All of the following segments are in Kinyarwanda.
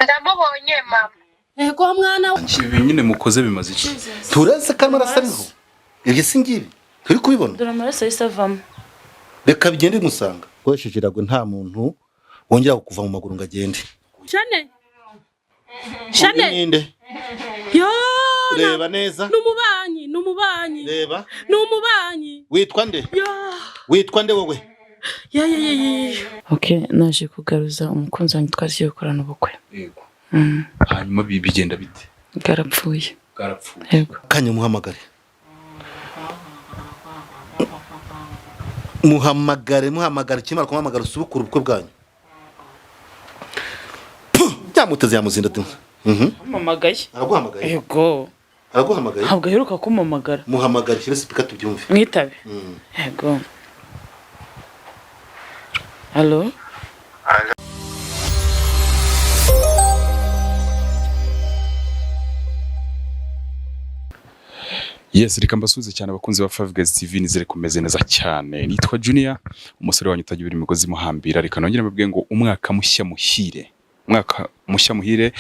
Ndamubonye mama. Ego mwana. Ibi nyine mukoze bimaze iki? Tureze ko amaraso ariho, ibyo si ngibi turi kubibona. Dore amaraso yahise avamo. Reka bigende bimusanga ukoresheje irago, nta muntu wongera kuva mu maguru ngo agende. Shane. Uyu Shane. ninde? Yo. Reba neza. Numubanyi, numubanyi. Reba. Numubanyi. Witwa nde? Yo. Witwa nde wowe? Ya ya ya ya. Okay, naje kugaruza umukunzi wanjye twagiye gukorana ubukwe. Yego. Hanyuma bigenda bite? Bwarapfuye. Bwarapfuye. Yego. Kanya muhamagare, muhamagare, muhamagare. Kimara kumuhamagara usubukure ubukwe bwanyu. Puh! Yamuteze yamuzinda tu. Ampamagaye. Araguhamagaye? Yego. Araguhamagaye? Ntabwo aheruka kumpamagara. Muhamagare, shyire speaker tubyumve. Mwitabe. Yego. Allo. Yes, reka mbasuhuze cyane abakunzi ba Five Guys TV, nizere kumeze neza cyane. Nitwa Junior, umusore wanyu utagira imigozi muhambira. Reka nongere mbabwiye ngo umwaka mushya muhire. Umwaka mushya muhire,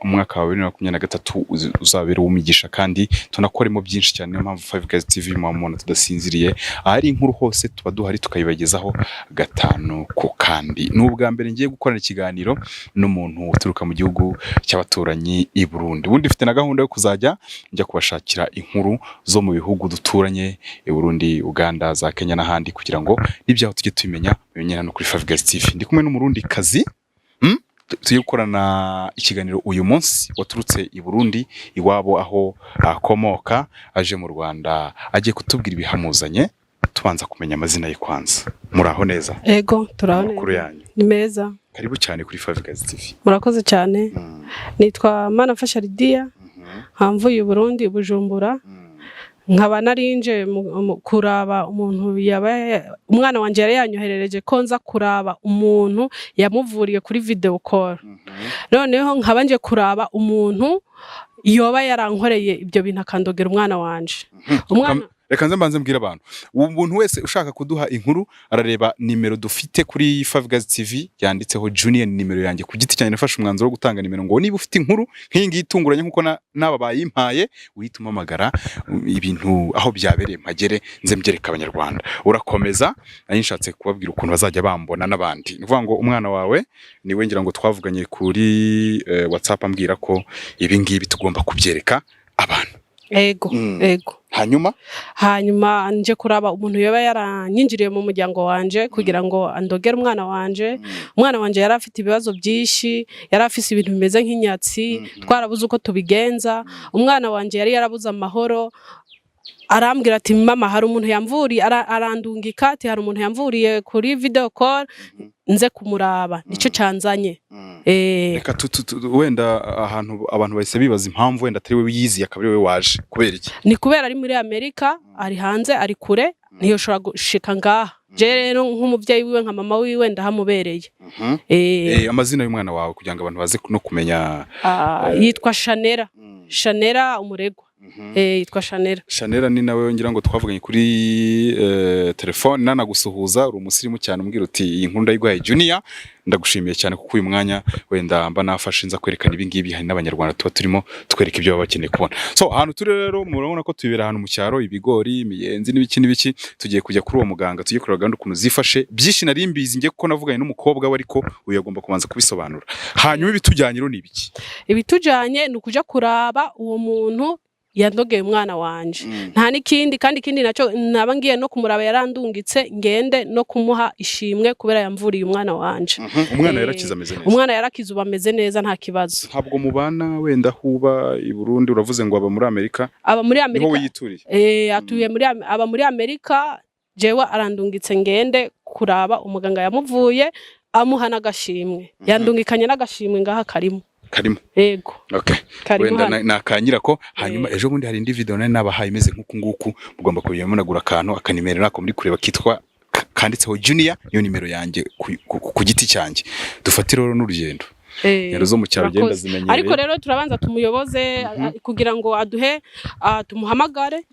umwaka wa 2023 uzabera uw'umugisha kandi tunakoremo byinshi cyane. Niyo mpamvu Five Guys TV muba tudasinziriye. Ahari inkuru hose tuba duhari tukayibagezaho gatanu ku kandi. Ni ubwa mbere ngiye gukorana ikiganiro n'umuntu uturuka mu gihugu cy'abaturanyi i Burundi. Ubundi mfite na gahunda yo kuzajya njya kubashakira inkuru zo mu bihugu duturanye i Burundi, Uganda, za Kenya n'ahandi kugira ngo n'ibyaho tujye tubimenya, bimenyera no kuri Five Guys TV. Ndi kumwe n'umurundi kazi tugiye gukorana ikiganiro uyu munsi, waturutse i Burundi iwabo aho akomoka aje mu Rwanda, agiye kutubwira ibihamuzanye. Tubanza kumenya amazina ye kwanza. Muraho neza? Ego, turabona. Amakuru yanyu? Ni meza. Karibu cyane kuri Five Guys TV. Murakoze cyane. Nitwa Manafasha Lydia. Mvuye i Burundi, Bujumbura. Nkaba narinje kuraba umuntu yaba umwana wanje yari yanyoherereje ko nza kuraba umuntu yamuvuriye kuri video call. Noneho nkaba nje kuraba umuntu yoba yarankoreye ibyo bintu akandogera umwana wanje. Umwana Reka nze mbanze mbwira abantu, umuntu wese ushaka kuduha inkuru arareba nimero dufite kuri Five Guys TV yanditseho Junior, ni nimero yanjye ku giti cyanjye. Nafashe umwanzuro wo gutanga nimero ngo niba ufite inkuru nk'iyi ngiyi itunguranye nk'uko n'aba bayimpaye, uhite umpamagara, ibintu aho byabereye mpagere nze mbyereke abanyarwanda. Urakomeza, nari nshatse kubabwira ukuntu bazajya bambona n'abandi. Ni ukuvuga ngo umwana wawe niwe ngira ngo twavuganye kuri WhatsApp ambwira ko ibi ngibi tugomba kubyereka abantu. Ego, ego. Hanyuma nje kuraba umuntu yoba yaranyinjiriye mu muryango wanje kugira ngo andogere umwana wanje. Umwana wanje yari afite ibibazo byinshi, yari afise ibintu bimeze nk'inyatsi, twarabuze uko tubigenza. Umwana wanje yari yarabuze amahoro, arambwira ati mama hari umuntu yamvuriye, arandungika ati hari umuntu yamvuriye kuri video call nze kumuraba, nico canzanye. Reka wenda ahantu abantu bahise bibaza impamvu wenda atari we wiyiziye akaba ari we waje, kubera iki? Ni kubera ari muri Amerika, ari hanze, ari kure, ntiyoshobora gushika ngaha. Je rero nk'umuvyeyi wiwe, nka mama wiwe, ndahamubereye. Amazina y'umwana wawe kugira ngo abantu baze no kumenya. Yitwa Shanera. Shanera Umuregwa. Yitwa Shanera. Shanera ni nawe ngira ngo twavuganye kuri telefone nanagusuhuza, uri umusirimu cyane, umbwira uti iyi nkuru ndayiguhaye Junior, ndagushimiye cyane kuko uyu mwanya wenda mba nafashe nza kwerekana ibi ngibi, hari n'abanyarwanda tuba turimo twereka ibyo baba bakeneye kubona. So ahantu turi rero murabona ko tubera ahantu mu cyaro, ibigori, imiyenzi n'ibiki n'ibiki. Tugiye kujya kuri uwo muganga, tugiye kureba gahunda ukuntu zifashe. Byinshi nari mbizi ngiye kuko navuganye n'umukobwa we, ariko uyu agomba kubanza kubisobanura. Hanyuma ibitujyanye rero ni ibiki? Ibitujanye ni ukuja kuraba uwo muntu yandogeye umwana wanje, nta n'ikindi. Kandi ikindi naco naba ngiye no kumuraba, yarandungitse ngende no kumuha ishimwe kubera yamvuriye umwana wanje. Umwana yarakize, ameze neza? Umwana yarakize, ubu ameze neza, nta kibazo. Ntabwo mubana wenda huba i Burundi, uravuze ngo aba muri Amerika? Aba muri Niho Amerika. wiyituriye? Atuye muri aba muri Amerika. Jewe arandungitse ngende kuraba umuganga yamuvuye, amuha n'agashimwe. Yandungikanye n'agashimwe ngaha karimo. Karimo? Ego. Okay. Karimo. Wenda hano. nakanyira ko hanyuma ejo bundi hari indi video nari nabahaye imeze nk'uku nguku, mugomba kubimenya munagura akantu akanimero nako muri kureba kitwa kanditseho Junior, niyo nimero yanjye ku giti cyanjye. Dufatire rero n'urugendo. Ingendo zo mu cyaro ugenda Urakoze. zimenyereye. Ariko rero turabanza tumuyoboze kugira ngo aduhe, tumuhamagare,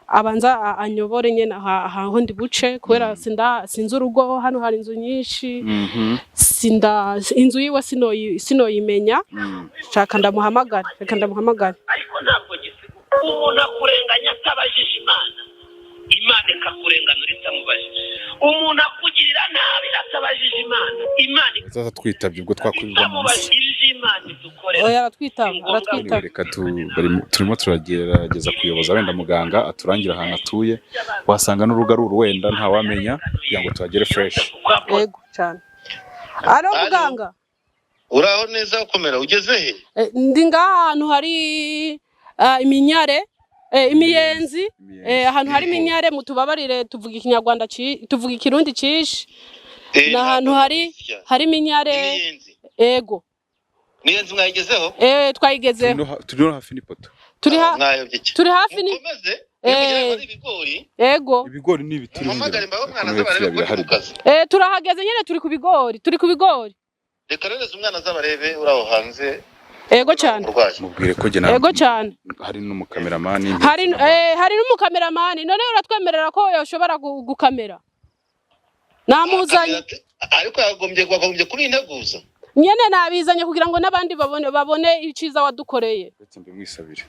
abanza anyobore nyene aho ndi buce, kubera sinda sinzi urugo. Hano hari inzu nyinshi, sinda inzu yiwe sinoyimenya. Shaka ndamuhamagare, reka ndamuhamagare. Ariko ntabwo gisiguka. Umuntu akurenganya atabajije Imana, Imana ikakurenganura itamubajije. Umuntu akugirira nabi atabajije Imana, Imana Tuzaza twitabye ubwo twakwirirwa munsi. itamubajije. Ibyo Imana idukorera Oya, aratwitaba, aratwitaba. Reka turimo turagerageza kuyoboza wenda muganga aturangira ahantu atuye, wasanga n'urugo ari uru, wenda ntawamenya, kugira ngo tuhagere fresh. Yego cyane. Alo? Alo. Muganga. Uraho neza, komera. Ugeze he? Ndi ngaha ahantu hari iminyare, imiyenzi, ahantu hari iminyare. Mutubabarire, tuvuga ikinyarwanda tuvuga ikirundi cishi. Ni ahantu Ntabwo hari mbizi cyane. hari iminyare. Imiyenzi? Ego. Imiyenzi mwayigezeho? Twayigezeho. Turi no hafi n'ipoto. Turi ha Mwayobye cyane. Turi hafi ni Mukomeze nimugera hari ibigori. Ego. Ibigori ni ibiti. Muhamagare mbaho umwana azabarebe ko ndi mu kazi. Turahageze nyene, turi ku bigori, turi ku bigori. Reka rereze umwana azabarebe uri aho hanze. Ego cyane. Umurwayi. Mubwire ko jye Ego cyane. hari n'umukameramani. Hari n'umukameramani. None uratwemerera ko yoshobora gukamera? Namuzanye. Ariko yagombye kubinteguza. Nyene nabizanye kugira ngo n'abandi babone iciza wadukoreye. Uretse mbimwisabire.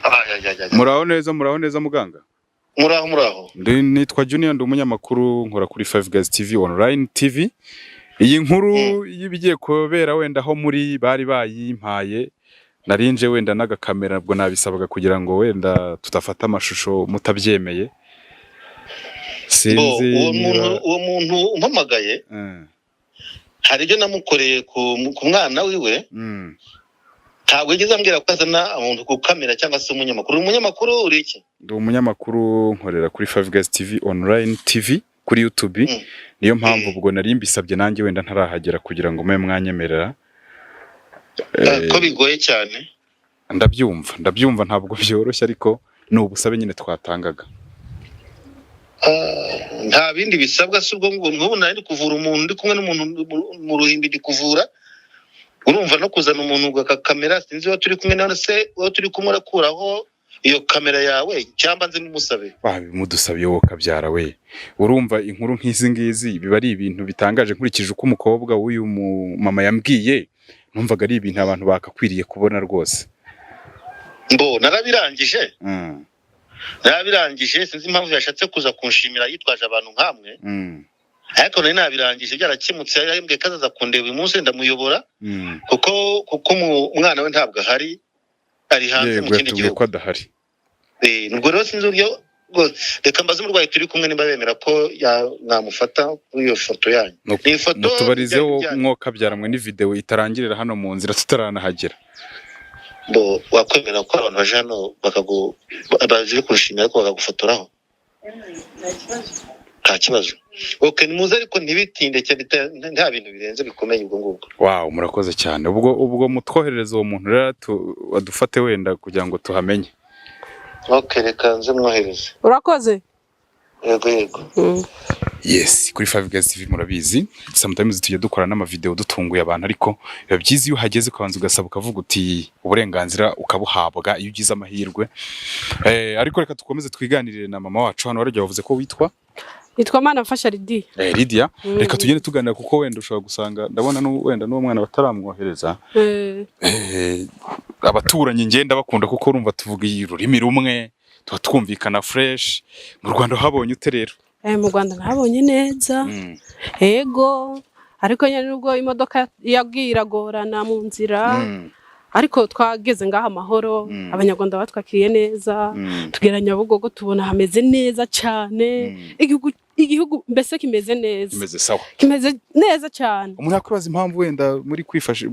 Ay, ay, ay, ay. Muraho neza, muraho neza muganga. Muraho, muraho. Nitwa Junior, ndi umunyamakuru nkora kuri Five Guys TV Online TV. Iyi nkuru y'ibigiye kubera wenda aho muri bari bayimpaye, narinje wenda n'agakamera, ubwo nabisabaga kugira ngo wenda tudafata amashusho mutabyemeye. Bo, Sinzi uwo niba muntu, uwo muntu umpamagaye, hari ibyo namukoreye ku mwana wiwe. Ntabwo yigeze ambwira ko azana umuntu ku kamera cyangwa se umunyamakuru. Uri umunyamakuru, uri iki? Ndi umunyamakuru, nkorera kuri Five Guys TV Online TV kuri YouTube. Niyo mpamvu ubwo nari mbisabye nanjye wenda ntarahagera kugira ngo mube mwanyemerera. Ko bigoye cyane. Ndabyumva, ndabyumva, ntabwo byoroshye, ariko ni ubusabe nyine twatangaga. Ah, nta bindi bisabwa si ubwo ngo nk'ubu nari ndi kuvura umuntu, ndi kumwe n'umuntu mu ruhimbi ndi kuvura. Urumva no kuzana umuntu kamera, sinzi uwo turi kumwe nawe se, uwo turi kumwe urakuraho iyo kamera yawe cyangwa nze mumusabe? Babimudusabiye wowe kabyara we. Urumva inkuru nk'izi ngizi biba ari ibintu bitangaje. Nkurikije uko umukobwa w'uyu mama yambwiye, numvaga ari ibintu abantu bakakwiriye kubona rwose. Mbo narabirangije. Narabirangije, sinzi impamvu yashatse kuza kunshimira yitwaje abantu nkamwe. Ariko nari nabirangije, byarakemutse. Yari yambwiye ko azaza kundeba uyu munsi, ndamuyobora kuko umwana we ntabwo ahari, ari hanze mu Yego, kindi yatubwiye gihugu. ko adahari. Ubwo rero sinzi uburyo rwose. Reka mbaze umurwayi turi kumwe nimba bemera ko mwamufata kuri iyo foto yanyu. Ni ifoto Mutubarizeho bijyanye. mwoka byaramwe ni video itarangirira hano mu nzira tutaranahagera. Bo wakwemera ko abantu baje hano baje kunshimira ariko bakagufotoraho? Nta kibazo. Okay, nimuze ariko ntibitinde cyane, nta bintu birenze bikomeye ubwo ngubwo. Wow, murakoze cyane. Ubwo mutwoherereza uwo muntu rero adufate wenda kugira ngo tuhamenye. Okay, reka nze mwohereze. Urakoze. Yego, yego. Yes, kuri Five Guys TV murabizi, sometimes tujya dukora n'amavideo dutunguye abantu, ariko biba byiza iyo uhageze ukabanza ugasaba, ukavuga uti uburenganzira ukabuhabwa iyo ugize amahirwe. Ariko reka dukomeze twiganirire na mama wacu hano. Warajya wavuze ko witwa? Nitwa Manamfasha Lidiya. Lydia, reka tugende tuganira kuko wenda ushobora gusanga ndabona wenda n'uwo mwana bataramwohereza. Abaturanyi ngenda bakunda kuko urumva tuvuga ururimi rumwe, tuba twumvikana fresh. Mu Rwanda habonye ute rero? Mu Rwanda nabonye neza. Ego, ariko nyine nubwo imodoka yagiye iragorana mu nzira, ariko twageze ngaha amahoro. Abanyarwanda batwakiriye neza. Tugera Nyabugogo tubona hameze neza cyane. Igihugu mbese kimeze neza. Imeze sawa. Kimeze neza cyane. Umuntu yakwibaza impamvu wenda muri kwifasha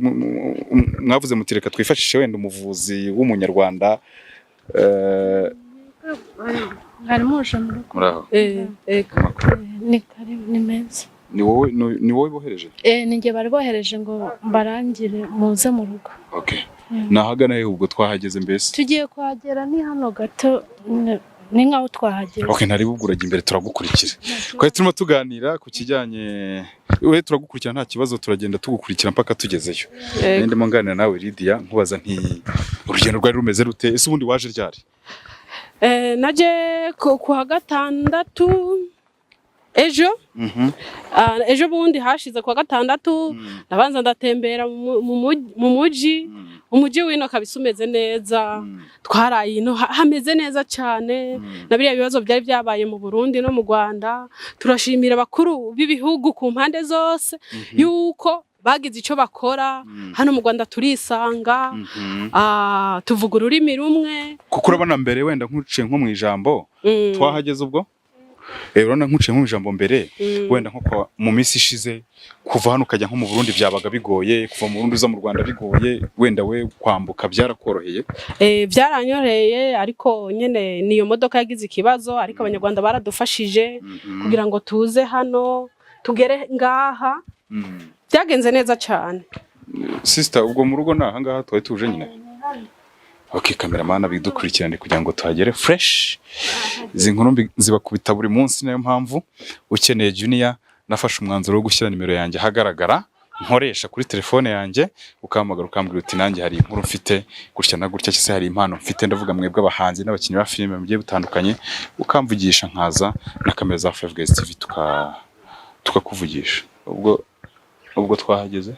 mwavuze muti reka twifashishe wenda umuvuzi w'umunyarwanda. Harimo uje mu rugo. Muraho? Ego. Amakuru? Ni kare, ni meza. Ni wowe bohereje? Ni njye bari bohereje ngo mbarangire muze mu rugo. Okay, nahagana he ubwo twahageze mbese? Tugiye kuhagera, ni hano gato, ni nkaho twahageze. Okay, ntari bugurage imbere, turagukurikira. Twari turimo tuganira ku kijyanye We turagukurikira, nta kibazo, turagenda tugukurikira mpaka tugezeyo. Yego. Ndimo nganira nawe Lydia, nkubaza nti urugendo rwari rumeze rute? Ese ubundi waje ryari? Naje ku wa gatandatu ejo. Ejo bundi hashize ku wa gatandatu. Ndabanza ndatembera mu muji. Umuji wino kabisa umeze neza. Twaraye ino, hameze neza cyane. Na biriya bibazo byari byabaye mu Burundi no mu Rwanda, turashimira abakuru b'ibihugu ku mpande zose yuko bagize icyo bakora. Hano mu Rwanda turisanga, tuvuga ururimi rumwe. Kuko urabona mbere, wenda nkuciye nko mu ijambo, twahageze ubwo, urabona nkuciye nko mu ijambo mbere, wenda nko mu minsi ishize kuva hano ukajya nko mu Burundi byabaga bigoye, kuva mu Burundi uza mu Rwanda bigoye, wenda we kwambuka byarakoroheye? Byaranyoreye, ariko nyene niyo modoka yagize ikibazo, ariko Abanyarwanda baradufashije kugira ngo tuze hano, tugere ngaha. Byagenze neza cyane. Sister, ubwo mu rugo ni aha ngaha twari tuje nyine? Okay, cameraman abidukurikirane kugira ngo tuhagere fresh. Izi nkuru zibakubita buri munsi, nayo mpamvu ukeneye Junior, nafashe umwanzuro wo gushyira nimero yanjye ahagaragara nkoresha kuri telefone yanjye, ukahamagara ukambwira uti nanjye hari inkuru mfite gutya na gutya, cyangwa se hari impano mfite, ndavuga mwebwe abahanzi n'abakinnyi ba filime mugiye butandukanye, ukamvugisha nkaza na kamera za Five Guys TV tukakuvugisha. Ubwo twahageze.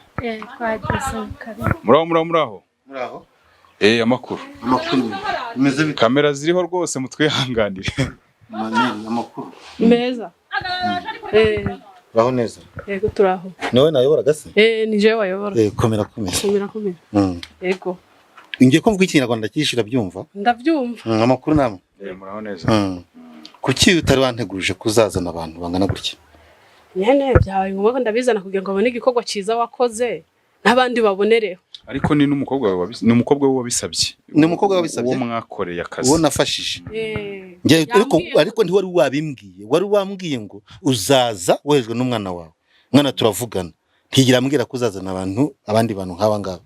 Twageze kare. Muraho, muraho, muraho. Muraho. Amakuru? Amakuru bimeze bite? Kamera ziriho rwose, mutwihanganire. Manini, amakuru? Meza. Uraho neza? Yego, turaho. Niwe nayoboraga se? Ni jewe wayobora. Komera, komera. Komera, komera. Yego. Ngiye ko mvuga Ikinyarwanda cyinshi, urabyumva? Ndabyumva. Amakuru namwe? Muraho neza. Kuki utari wanteguje kuzazana abantu bangana gutya? Nyene byabaye ngombwa ko ndabizana kugira ngo babone igikorwa cyiza wakoze n'abandi babonereho. Ariko ni n'umukobwa wawe ni umukobwa we wabisabye. Ni umukobwa wabisabye? Uwo mwakoreye akazi. Uwo nafashije. Njye ariko Yambwiye. Ariko ntiwari wabimbwiye. Wari wambwiye ngo uzaza wohejwe n'umwana wawe. Mwana turavugana, ntigira ambwira ko uzazana abantu, abandi bantu nk'aba ngaba.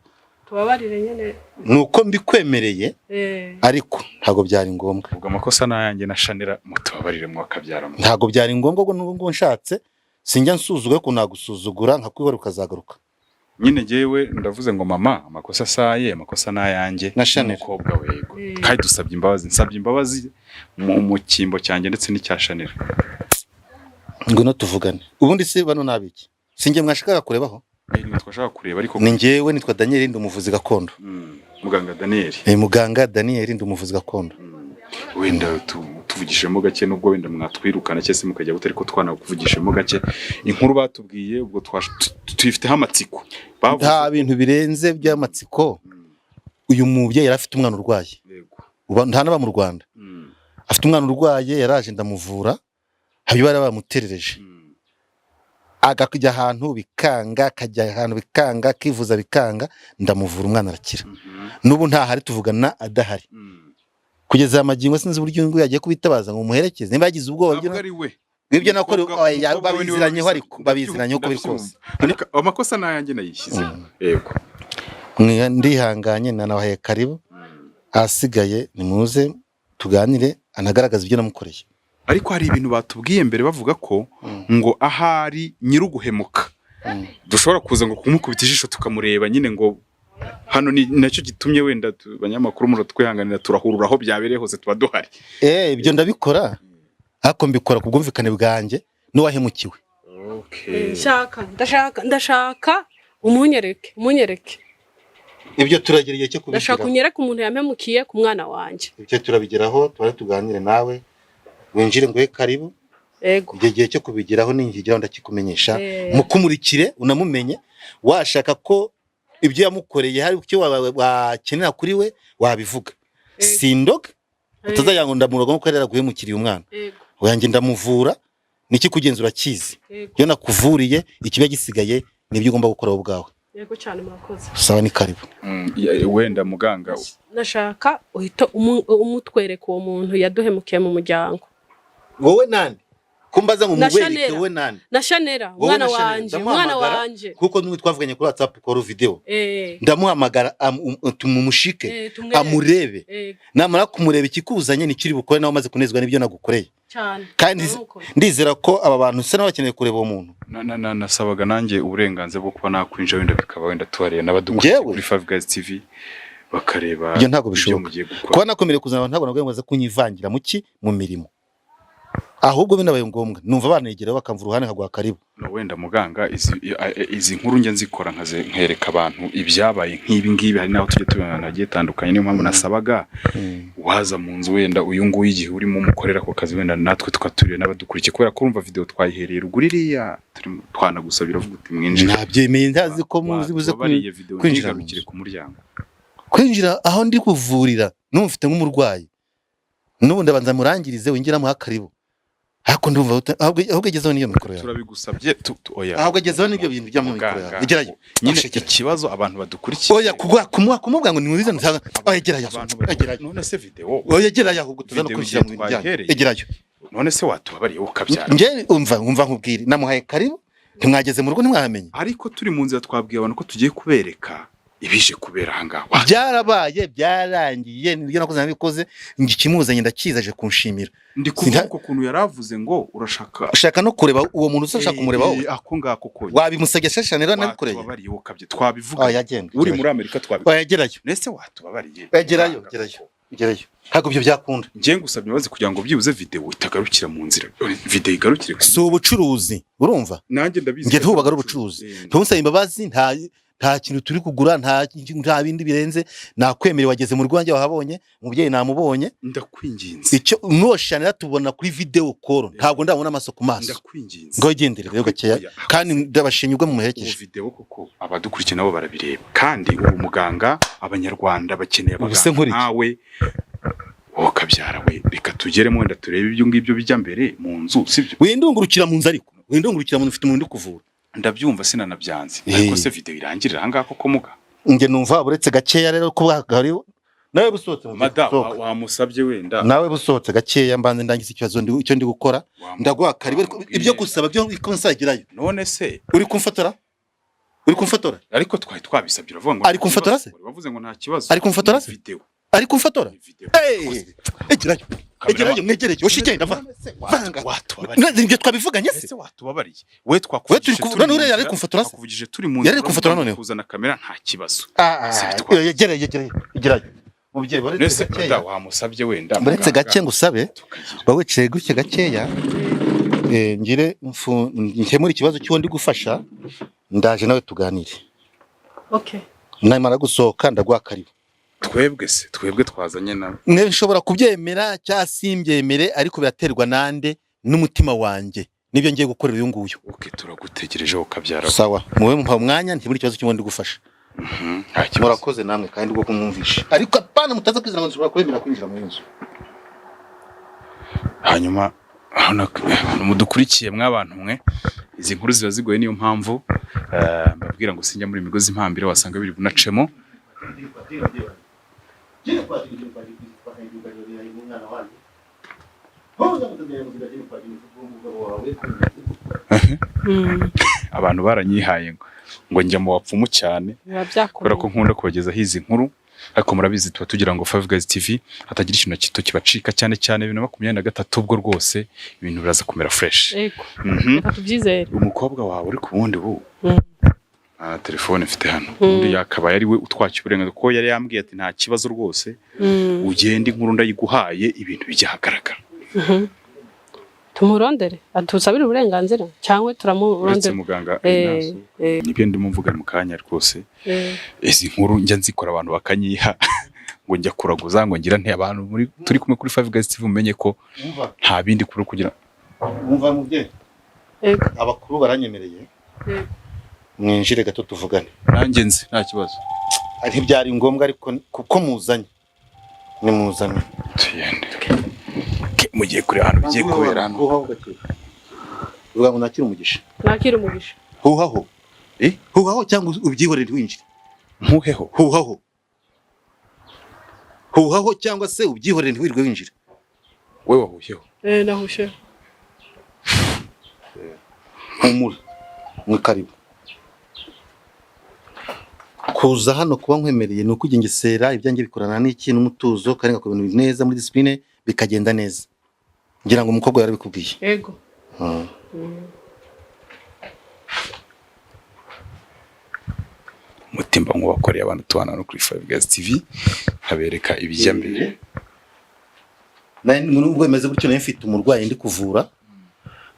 Tubabarire nyene. Nuko mbikwemereye, ariko ntabwo byari ngombwa. Ubwo amakosa n'ayanjye na Shanira, mutubabarire mwakabyara. Ntabwo byari ngombwa ngo n'ubu ngubu nshatse sinjya nsuzugura, ko nagusuzugura nkakwihora ukazagaruka. Nyine njyewe ndavuze ngo mama, amakosa asaye, amakosa n'ayanjye Na Shanira. n'umukobwa we, yego. Kandi dusabye imbabazi, nsabye imbabazi mu cyimbo cyanjye ndetse n'icya Shanira. Ngwino tuvugane. Ubundi se bano nabiki? Sinjye mwashakaga kurebaho? Ni twashaka kureba, ariko Ni njyewe, nitwa Daniel, ndi umuvuzi gakondo. Muganga Daniel. Muganga Daniel, ndi umuvuzi gakondo. Wenda tuvugishemo gake, nubwo wenda mwatwirukana cyangwa se mukajya gute, ariko twanakuvugishemo gake inkuru batubwiye, ubwo tuyifiteho amatsiko. Bavuze Nta bintu birenze by'amatsiko. Uyu mubyeyi yari afite umwana urwaye. Uba nta n'aba mu Rwanda. Afite umwana urwaye, yaraje ndamuvura, hanyuma bari bamuterereje, akajya ahantu bikanga, akajya ahantu bikanga, akivuza bikanga, ndamuvura umwana arakira. N'ubu ntahari, tuvugana adahari. Kugeza aya magingo sinzi uburyo ngo yagiye kubitabaza ngo muherekeze, nimba yagize ubwoba. Ntabwo ari we. Ibyo nakora Umukobwa we niwe babiziranyeho, wabisabye. ariko babiziranyeho uko biri kose. Ndabyumva. Ariko amakosa n'ayanjye nayishyize, yego. Ndihanganye, nanabahaye karibu. Ahasigaye nimuze tuganire, anagaragaza ibyo namukoreye. Ariko hari ibintu batubwiye mbere, bavuga ko ngo ahari nyir'uguhemuka dushobora kuza ngo kumukubita ijisho tukamureba nyine, ngo hano ni nacyo gitumye wenda abanyamakuru muratwihanganira, turahurura aho byabereye hose tuba duhari. Ibyo ndabikora, ariko mbikora ku bwumvikane bwanjye n'uwahemukiwe. Nshaka, ndashaka umunyereke, umunyereke. Ibyo turagira igihe cyo Ndashaka kubigeraho. unyereke umuntu yampemukiye ku mwana wanjye. Ibyo turabigeraho, tubare tuganire nawe, winjire nguhe karibu. Yego. Igihe gihe cyo kubigeraho ningigeraho ndakikumenyesha. Mukumurikire unamumenye. Washaka ko ibyo yamukoreye hari icyo wakenera kuri we, wabivuga. Sindoga, utazagira ngo ndamuroga nkuko yari yaraguhemukiriye umwana. Oya, ndamuvura, niki kugenzura kizi. Iyo nakuvuriye, ikiba gisigaye nibyo ugomba gukora wowe ubwawe. Yego cyane, murakoze. Sawa, ni karibu. Wenda muganga Ndashaka uhita umutwereka uwo muntu yaduhemukiye mu muryango. Wowe nande? Kumbaza ngo Na mubereke Shanera. wowe nani? Na Shanera, Wowe umwana na Shanera, wanje, umwana ndamuhamagara. wanje. Kuko n'ubu twavuganye kuri WhatsApp call video, ndamuhamagara, tumumushike, tumwereke. Amurebe. Namara kumureba, ikikuzanye nikiri bukore nawe umaze kunezwa n'ibyo nagukoreye. Cyane. Kandi Nuko. ndizera ko aba bantu usa n'abakeneye kureba uwo muntu. Nasabaga nanjye uburenganzira bwo kuba nakwinjira, wenda bikaba wenda tuhareba n'abadukurikiye Njyewe? kuri Five Guys TV bakareba Ibyo ntabwo ibyo bishoboka. mugiye gukora. Kuba nakomerewe kuzana abantu, ntabwo nabwo ngo baze kunyivangira mu ki, mu mirimo. Ahubwo binabaye ngombwa numva banegeraho bakamva uruhande, nkaguha karibu. No, wenda muganga, izi nkuru njya nzikora nkereka abantu ibyabaye nk'ibi ngibi. Hari n'aho tujya tubibona ahantu hagiye hatandukanye. Niyo mpamvu nasabaga waza mu nzu, wenda uyu nguyu igihe urimo umukorera ako kazi, wenda natwe tukaturira n'abadukurikiye, kubera ko urumva video twayihereye ruguru iriya twanagusabira uvuga uti mwinjire. Nabyemeye, ntazi ko muzi buze Wababariye video kwinjira mu ntigarukire nzu. ku muryango. Kwinjira aho ndi kuvurira n'ubu mfite nk'umurwayi, n'ubu ndabanza murangirize winjiramo karibu, ariko ndumva ahubwo egezeho n'iyo mikoro yawe. Turabigusabye oya. Ahubwo egezeho n'ibyo bintu byo mu mikoro yawe. Muganga, Egerayo. nyine Ashekera. ikibazo abantu badukurikiye. Oya, kugwa kumuha kumubwira ngo nimubize ntanga. Oya, egerayo. Abantu Egerayo. None se video Oya, egerayo, ahubwo tuza no Video kwinjira mu igihe bintu byanyu. twayihereye. Egerayo. None se watubabariye ukabyara? Nge umva nkubwire, namuhaye karibu, ntimwageze mu rugo, ntimwahamenye. Ariko turi mu nzira twabwiye abantu ko tugiye kubereka ibije kubera aha ngaha. Byarabaye, byarangiye, nibyo nakoze nabikoze, njye ikimuzanye ndakiza, aje kunshimira. Ndi kuvuga uko kuntu yari avuze ngo urashaka Ushaka no kureba uwo muntu, ushaka kumureba wowe? Ako ngako konyine. Wabimusabye shasha rero nabikoreye. Watubabariye ukabye twabivuga. Oya, genda. Uri muri Amerika twabivuga. Oya, gerayo. Nese watubabariye? Oya, gerayo, gerayo, gerayo, ntabwo ibyo byakunda. Njye ngusabye imbabazi kugira ngo byibuze video itagarukira mu nzira, video igarukire Si ubucuruzi, urumva? Nanjye ndabizi. Njye ntubaga ari ubucuruzi. Ntunsaba imbabazi, nta kintu turi kugura, nta bindi birenze. Nakwemereye, wageze mu rugo wanjye, wahabonye umubyeyi, namubonye. Ndakwinginze. Icyo nuwashanira tubona kuri video call, ntabwo ndabona amaso ku maso. Ndakwinginze. Ngo gendere rero gakeya. Oya. Kandi ndabashimye ubwo Ubu mumuherekeje. video koko abadukurikiye nabo barabireba, kandi ubu muganga, abanyarwanda bakeneye Ubu se abaganga nkora iki? nkawe. Wowe kabyara we, reka tugeremo wenda turebe ibyo ngibyo bijya mbere mu nzu, sibyo? Windungurukira mu nzu, ariko windungurukira mu nzu, ufite umuntu uri kuvura. Ndabyumva, sinanabyanze, ariko se video irangirira aha ngaha koko muga? Njye numva uretse gakeya rero ko bwahari nawe busohotse mu Madamu, sohoka. wamusabye wenda. Nawe busohotse gakeya, mbanze ndangiza ikibazo icyo ndi gukora. Ndaguha karibu, ariko Wamubwiye. ibyo gusaba byo ko nsagirayo. None se Uri kumfotora? Uri kumfotora? Ariko twari twabisabye, uravuga ngo Ari nta kumfotora kibazo. se? Wavuze ngo nta kibazo. Ari kumfotora Ni se? video. Ari kumfotora? Ni video. Hey! Egerayo, egerayo, mwegereye, ushigenda va vanga. Watubabariye? None ibyo twabivuganye se? Ese watubabariye we? We turi Twakuvugije turi none mu uriya yari nzira, kumfotora se? twakuvugije turi mu Yari nzira, kumfotora uravuga ngo noneho? kuzana kamera nta kibazo. Ah, Si bitwa- yegereye, yegereye, egerayo mubyeyi, Nese baretse gakeya. madamu, wamusabye wenda Baretse muganga, gake ngusabe. tukagira Ba wicaye gutya gakeya, ngire nkemure ikibazo cy'uwo ndi gufasha, ndaje nawe tuganire. Okay. Namara gusohoka ndaguha karibu. Twebwe se, twebwe twazanye nawe? Mwe nshobora kubyemera cyangwa simbyemere, ariko biraterwa nande n'umutima wanjye nibyo ngiye gukorera uyu nguyu. Okay, turagutegereje ukabyara. Sawa, muwe mumpa umwanya nkemure ikibazo cy'uwo ndi gufasha. Nta kibazo. Murakoze namwe kandi ubwo kumwumvisha, ariko apana mutaza kwizera ngo nshobora kubemera kwinjira mu nzu. Hanyuma hano abantu mudukurikiye, mw'abantu mwe, izi nkuru ziba zigoye, niyo mpamvu mbabwira ngo sinjya muri migozi impambire, wasanga biri bunacemo. Abantu baranyihaye ngo njya mu bapfumu cyane Biba kubera ko byakomeye. nkunda kubagezaho izi nkuru, ariko murabizi tuba tugira ngo Five Guys TV hatagira ikintu na gito kibacika, cyane cyane 2023, ubwo rwose ibintu biraza kumera fresh. Yego. Mhm. Reka tubyizere. Umukobwa wawe uri ku wundi ubu nta telefone mfite hano, undi yakabaye ari we utwakira uburenganzira, kuko yari yambwiye ati nta kibazo rwose, ugende, inkuru ndayiguhaye, ibintu bijya ahagaragara. Tumurondere atusabire uburenganzira cyangwa Uretse turamurondera? muganga Ignace, nibyo ndimo mvuga mu kanya rwose. Izi nkuru njya nzikora abantu bakanyiha ngo njya kuraguza, ngo ngira nte. Abantu muri turi kumwe kuri Five Guys TV, mumenye ko nta bindi kuri kugira Wumva mubyeyi? Yego. Abakuru baranyemereye. Yego. Mwinjire gato tuvugane. Nanjye nzi nta kibazo. Ntibyari ngombwa, ariko kuko muzanye nimuzane. Tugende. Ke, mugiye kureba ahantu bigiye kubera hano. Huhaho gake. Uvuga ngo nakire umugisha. Nakira umugisha. Huhaho. Eh? Huhaho cyangwa ubyihorere ntiwinjire. Nkuheho? Huhaho, huhaho cyangwa se ubyihorere ntiwirirwe winjira. We wahuyeho? Eh, nahushe. Humura, ni karibu. Kuza hano kuba nkwemereye ni ukwigengesera, ibyanjye bikorana n'iki n'umutuzo, kandi ngakora ibintu neza muri discipline bikagenda neza. Ngira ngo umukobwa yarabikubwiye. Yego. Umutimba nk'uwakoreye abantu tubana no kuri Five Guys TV nkabereka ibijya mbere. Nubwo bimeze gutyo, nari mfite umurwayi ndi kuvura,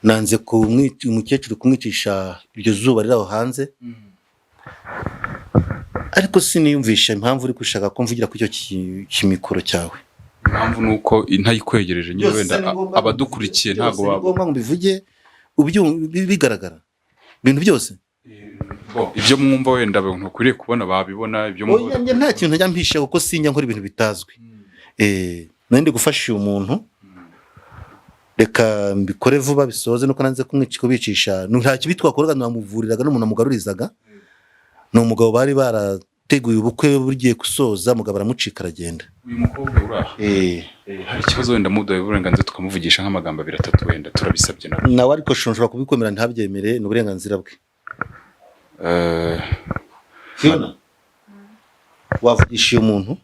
nanze umukecuru kumwicisha iryo zuba riri aho hanze. Ariko siniyumvisha impamvu uri gushaka ko mvugira kuri icyo kimikoro cyawe. Impamvu ni uko ntayikwegereje nyine, wenda abadukurikiye ntabwo baba ngombwa ngo mbivuge bigaragara ibintu byose. Ibyo mwumva wenda abantu bakwiriye kubona babibona, ibyo mwumva. Nta kintu njya mpisha kuko sinjya nkora ibintu bitazwi. Nari ndi gufasha uyu muntu, reka mbikore vuba bisoze, nuko nanze kubicisha. Nta kibi twakoraga, namuvuriraga n'umuntu amugarurizaga. Ni umugabo bari barateguye ubukwe bugiye gusoza, umugabo aramucika aragenda. Uyu mukobwa uri aha hari ikibazo wenda muduhaye uburenganzira tukamuvugisha nk'amagambo abiri atatu, wenda turabisabye nawe, ariko nshobora kubikomera ntabyemere, ni uburenganzira bwe. Fiona, wavugisha uyu muntu?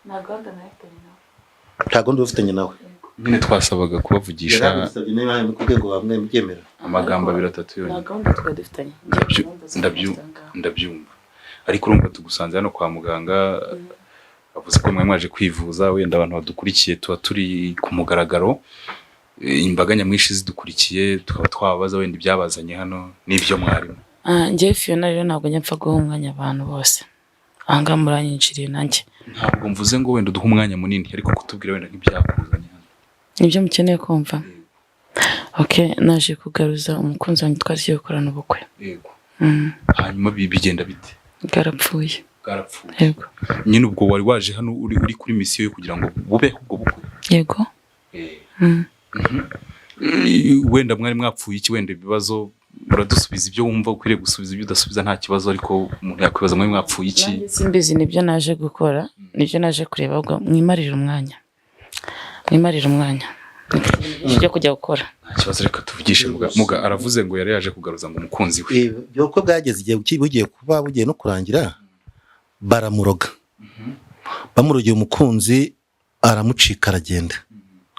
Nta gahunda ufitanye nawe. Nyine twasabaga kubavugisha amagambo abiri atatu yonyine. Ndabyumva, ariko urumva tugusanze hano kwa muganga, avuze ko mwe mwaje kwivuza, wenda abantu badukurikiye tuba turi ku mugaragaro, imbaga nyamwinshi zidukurikiye, tukaba twababaza wenda ibyabazanye hano n'ibyo mwarimo. Njye Fiona rero ntabwo njya mpfa guha umwanya abantu bose. Aha ngaha muranyinjiriye nanjye. Ntabwo mvuze ngo wenda uduhe umwanya munini, ariko kutubwira wenda nk'ibyakuzanye hano. Nibyo mukeneye kumva. Okay, naje kugaruza umukunzi wanjye twari gukorana ubukwe. Yego. Hanyuma bigenda bite? Bwarapfuye. Bwarapfuye. Yego. Nyine ubwo wari waje hano uri kuri misiyo yo kugira ngo bube ubwo bukwe. Yego. Wenda mwari mwapfuye iki, wenda ibibazo uradusubiza ibyo wumva ukwiriye gusubiza, ibyo udasubiza nta kibazo, ariko umuntu yakwibaza mwari mwapfuye iki? Nanjye simbizi, nibyo naje gukora, nibyo naje kureba, ahubwo mwimarire umwanya. Mwimarire umwanya. Ibyo kujya gukora. Nta kibazo, reka tuvugishe muga aravuze ngo yari yaje kugaruza ngo umukunzi we. Ubukwe bwageze igihe bugiye kuba bugiye no kurangira, baramuroga. Bamurogeye umukunzi aramucika aragenda.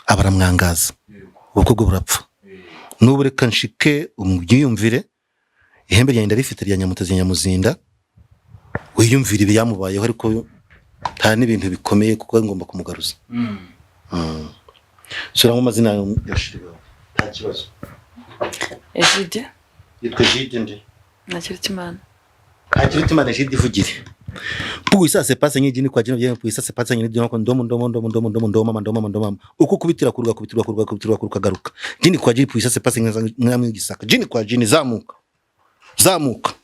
Abaramwangaza. Ubukwe bwe burapfa. N'ubu reka nshike umwiyumvire, ihembe ryanjye ndarifite rya Nyamutezi Nyamuzinda, wiyumvire ibyamubayeho, ariko nta n'ibintu bikomeye kuko ngomba kumugaruza. Sura mu mazina ya Shiribawe. Nta kibazo. Egide. Yitwa Egide nde? Ntakirutimana. Ntakirutimana Egide ivugire. Puisa se pasa nyingi ni kwa jina jina puisa se pasa nyingi ndomo ndomo ndomo ndomo ndomo ndomo ndomo ndomo ndomo uko kubitira kuruga kubitirwa kuruga kubitirwa kuruga garuka jini kwa jini puisa se pasa nyingi gisaka jini kwa jini zamuka zamuka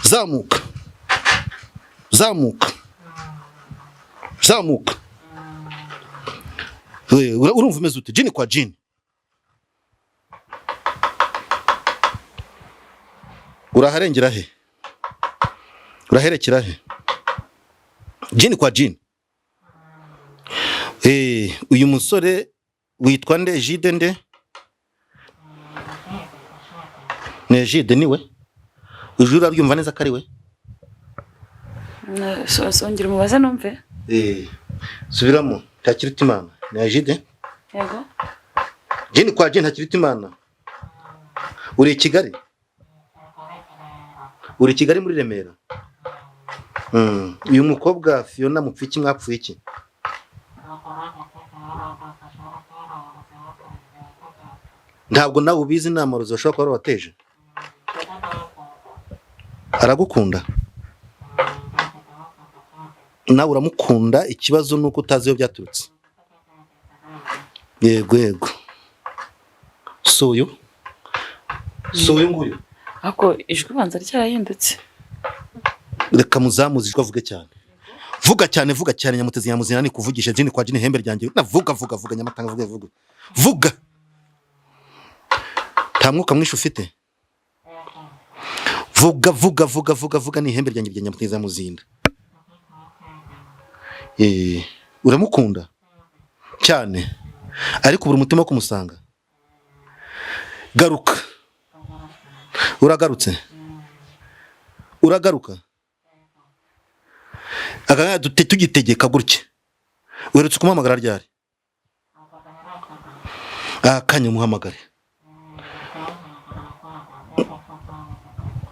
zamuka zamuka zamuka. Urumva umeze ute? Jini kwa jini uraharengera he? Uraherekera he? Jini kwa jini. Uyu musore witwa nde? Jide nde? Ne Jide niwe? Ujuru urabyumva neza ko ari we? Songera umubaze numve. Subiramo. Ntakirutimana. Ne Jide? Yego. Jini kwa jini Ntakirutimana. Uri i Kigali? Uri i Kigali muri Remera? Uyu mukobwa Fiona mupfiki mwapfuye iki? Ntabwo nawe ubizi, nta marozi bashobora kuba bateje. Aragukunda nawe uramukunda, ikibazo nuko utazi iyo byaturutse. Yego yego. Suyu suyu nguyu. Ako ijwi banza ryarahindutse. Reka muzamuze ijwi avuge cyane. Vuga cyane, vuga cyane Nyamutezi Nyamuzina ni kuvugisha jini kwa jini hembe ryanjye. Na vuga vuga vuga Nyamatanga vuga vuga. Vuga. Nta mwuka mwinshi ufite. Vuga vuga vuga vuga vuga ni ihembe ryanjye rya Nyamutezi Nyamuzinda. Uramukunda cyane. Ariko buri mutima kumusanga. Garuka. Uragarutse. Uragaruka. Akanya tugitegeka gutya. Uherutse kumuhamagara ryari? Akanya muhamagare.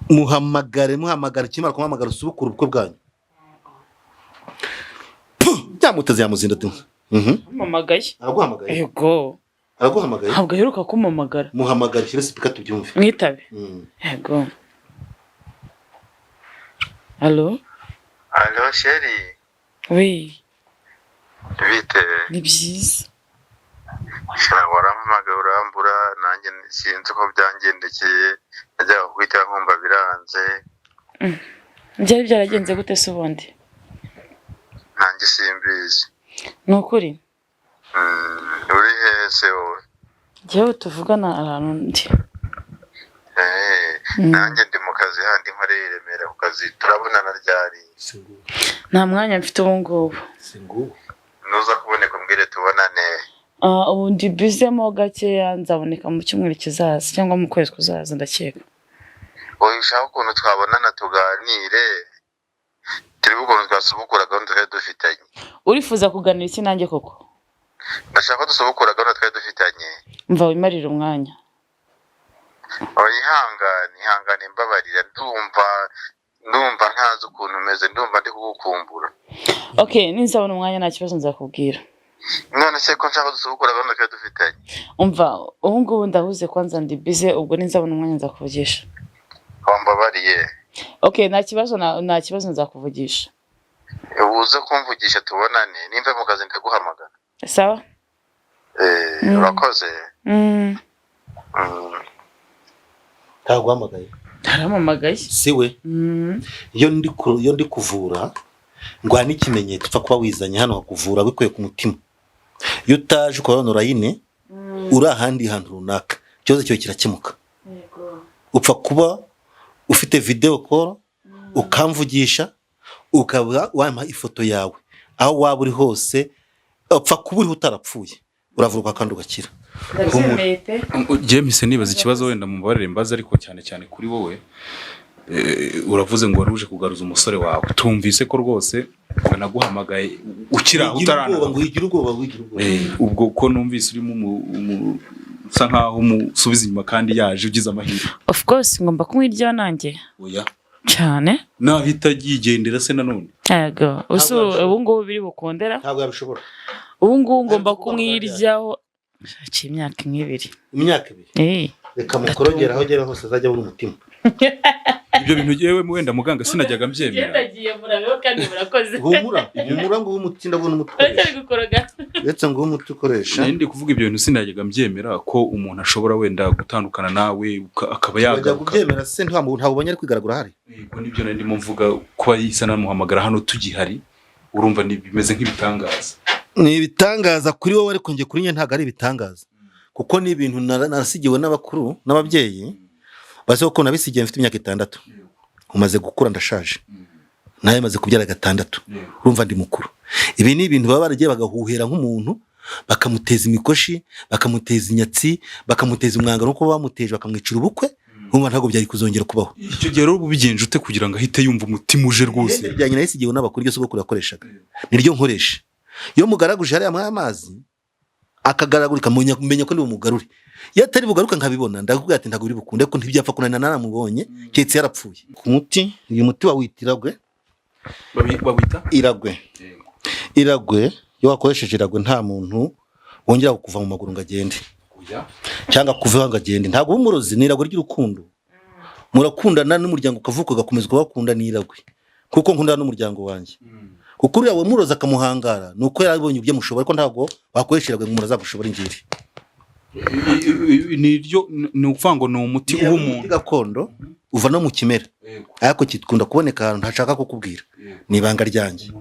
Muhamagare kimara kumuhamagara usubukura ubukwe bwanyu. Byamuteze yamuzinda tu. Mpamagaye. Araguhamagaye. Yego. Araguhamagaye. Ntabwo aheruka kumpamagara. Muhamagare shyira sipika tubyumve. Mwitabe. Yego. Allo? Allo chérie. Oui. Bite? Ni byiza. Warampamagaye urambura, nanjye sinzi uko byangendekeye, najyaga kukwitaba nkumva biranze. Byari byaragenze gute se ubundi? Nanjye simbizi. Ni ukuri? Uri hehe se wowe? Njyewe tuvugana ahantu ndi. Nanjye ndi mu kazi handi nkorera i Remera ku kazi, turabonana ryari? Nta mwanya mfite ubu ngubu. Nuza kuboneka umbwire tubonane. Ubu ndi bizemo gakeya, nzaboneka mu cyumweru kizaza cyangwa mu kwezi kuzaza ndakeka. Oya, ushaka ukuntu twabonana tuganire, turebe ukuntu twasubukura gahunda twari dufitanye. Urifuza kuganira iki nanjye koko? Ndashaka ko dusubukura gahunda twari dufitanye. Mva wimarire umwanya. Oya, ihangane, ihangane, mbabarira, ndumva ntazi ukuntu umeze, ndumva ndi kugukumbura. Okay, ninzabona umwanya nta kibazo nzakubwira. None se ko nshaka dusubukura gahunda twari dufitanye? Umva, ubu ngubu ndahuze kwanza ndi busy, ubwo ninzabona umwanya nzakuvugisha. Wambabariye. Okay, nta kibazo, nta kibazo nzakuvugisha. Uze kumvugisha tubonane, nimva mu kazi ndaguhamagara. Sawa? Urakoze. Ntaguhamagaye. Ntaramamagaye. Si we. Iyo ndi kuvura ngwa n'ikimenyetso upfa kuba wizanye hano hakuvura bikuye ku mutima. Iyo utaje ukabona urayine uri ahandi hantu runaka, ikibazo cyawe kirakemuka. Upfa kuba ufite video call ukamvugisha, ukaba wampa ifoto yawe aho waba uri hose, upfa kuba uriho utarapfuye, uravurwa kandi ugakira. James, nibaza ikibazo wenda mumbabarire mbaze, ariko cyane cyane kuri wowe. Uravuze ngo waruje kugaruza umusore wawe, tumvise ko rwose banaguhamagaye ukira utarana. Wigira ubwoba, wigira ubwoba. Ubwo ko numvise urimo usa nkaho umusubiza inyuma kandi yaje ugize amahirwe. Of course ngomba kumwirya nanjye. Oya. Cyane. Nahita yigendera se nanone. Yego, ubu ngubu biri bukondera. Ntabwo yabishobora. Ubu ngubu ngomba kumwiryaho. Haciye imyaka nk'ibiri. Imyaka ibiri. Reka mukorogera aho agera hose azajya abona umutima. Ibyo bintu yewe wenda muganga sinajyaga mbyemera. Ndagiye murabeho kandi murakoze. Humura, humura ngo umuti ndabona umuti ukoresha. Gukoroga. Uretse ngo umuti ukoresha. Nari ndi kuvuga ibyo bintu sinajyaga mbyemera ko umuntu ashobora wenda gutandukana nawe akaba yagaruka. Wajya kubyemera se nta muntu ubonye ari kwigaragura hari. Yego nibyo nari ndimo mvuga, kuba yisa namuhamagara hano tugihari, urumva ni bimeze nk'ibitangaza. Ni ibitangaza kuri wowe, ariko nge kuri nye ntabwo ari ibitangaza. Kuko ni ibintu narasigiwe n'abakuru n'ababyeyi. Baze ko nabisigiye mfite imyaka 6. Umaze gukura ndashaje. Naye maze kubyara 6. Urumva ndi mukuru. Ibi ni ibintu baba baragiye bagahuhera nk'umuntu, bakamuteza imikoshi, bakamuteza inyatsi, bakamuteza umwanga nuko bamuteje bakamwicira ubukwe. Urumva ntabwo byari kuzongera kubaho. Icyo gihe rero ubigenje ute kugira ngo ahite yumva umutima uje rwose? Ibyanjye nayisigiwe n'abakuru, iryo sogokuru yakoreshaga. Niryo nkoresha. Iyo mugaraguje hariya amazi akagaragurika, menya ko ndi bumugarure. Iyo atari bugaruka nkabibona ndakubwira ati ntabwo uri bukunde, ko ntibyapfa kunanira naramubonye keretse yarapfuye. Ku muti, uyu muti wawita iragwe. Bawita iragwe. Iragwe iyo wakoresheje iragwe nta muntu wongera kuva mu maguru ngo agende. Cyangwa kuva ngo agende. Ntabwo umurozi ni iragwe ry'urukundo. Murakundana n'umuryango ukavuka ugakomeza kubakunda ni iragwe. Kuko nkundana n'umuryango wanjye. Kuko uriya murozi akamuhangara nuko yarabonye ibyo mushobora, ariko ntabwo wakoresha iragwe ngo umuntu azagushobora ingiri. Niryo ni ukuvuga ngo ni umuti w'umuntu gakondo uva no mu kimera, ariko kikunda kuboneka ahantu ntashaka kukubwira, ni ibanga ryanjye.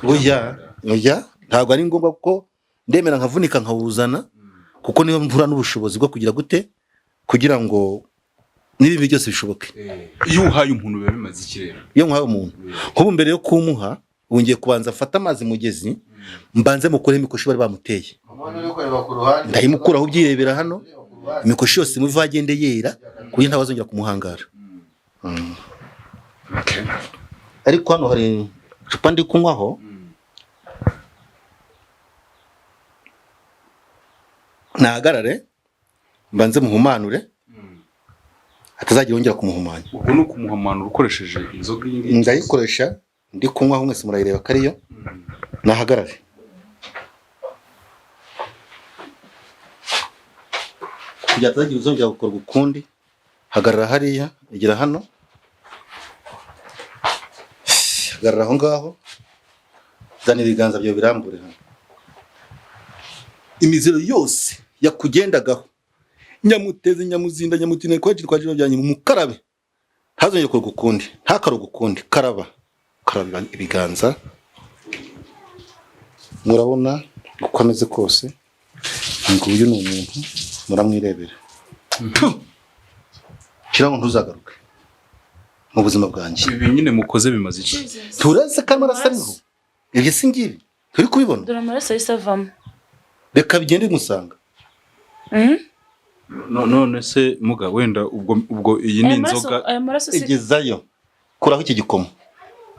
Oya, ntabwo ari ngombwa kuko ndemera nkavunika nkawuzana, kuko niyo mvura n'ubushobozi bwo kugira gute kugira ngo n'ibi byose bishoboke. Iyo uhaye umuntu biba bimaze iki rero? Iyo nkuhaye umuntu nk'ubu mbere yo kumuha wongeye kubanza afata amazi mugezi, mbanze mukure imikoshi bari bamuteye, ndayimukuraho ubyirebera hano. Imikoshi yose muve agende yera, ku buryo ntawazongera kumuhangara. Ariko hano hari icupa ndi kunywaho, nahagarare mbanze muhumanure, hatazagira wongera kumuhumanya. Ubwo ni ukumuhumanura ukoresheje inzoga iyi ngiyi? Ndayikoresha ndi kunywaho, mwese murayireba ko ariyo. Nahagarare. Kugira hatazagira uzongera gukorwa ukundi. Hagarara hariya, igera hano, hagarara aho ngaho, zana ibiganza byawe birambure hano. Imiziro yose yakugendagaho, nyamuteze, nyamuzinda, nyamutina, kwajira kwa byanyu, mukarabe, ntazongere gukorwa ukundi, ntakaroge ukundi. Karaba, karaba ibiganza. Murabona uko ameze kose, nguyu ni umuntu, muramwirebera. Shira ngo ntuzagaruke mu buzima bwanjye. Ibi nyine mukoze bimaze iki? Turaze ko amaraso ariho. Ibyo si ngibi turi kubibona. Dore amaraso yahise avamo. Reka bigende musanga. None se muga wenda ubwo iyi ni inzoga. Aya maraso si igezayo. Kuraho iki gikomo.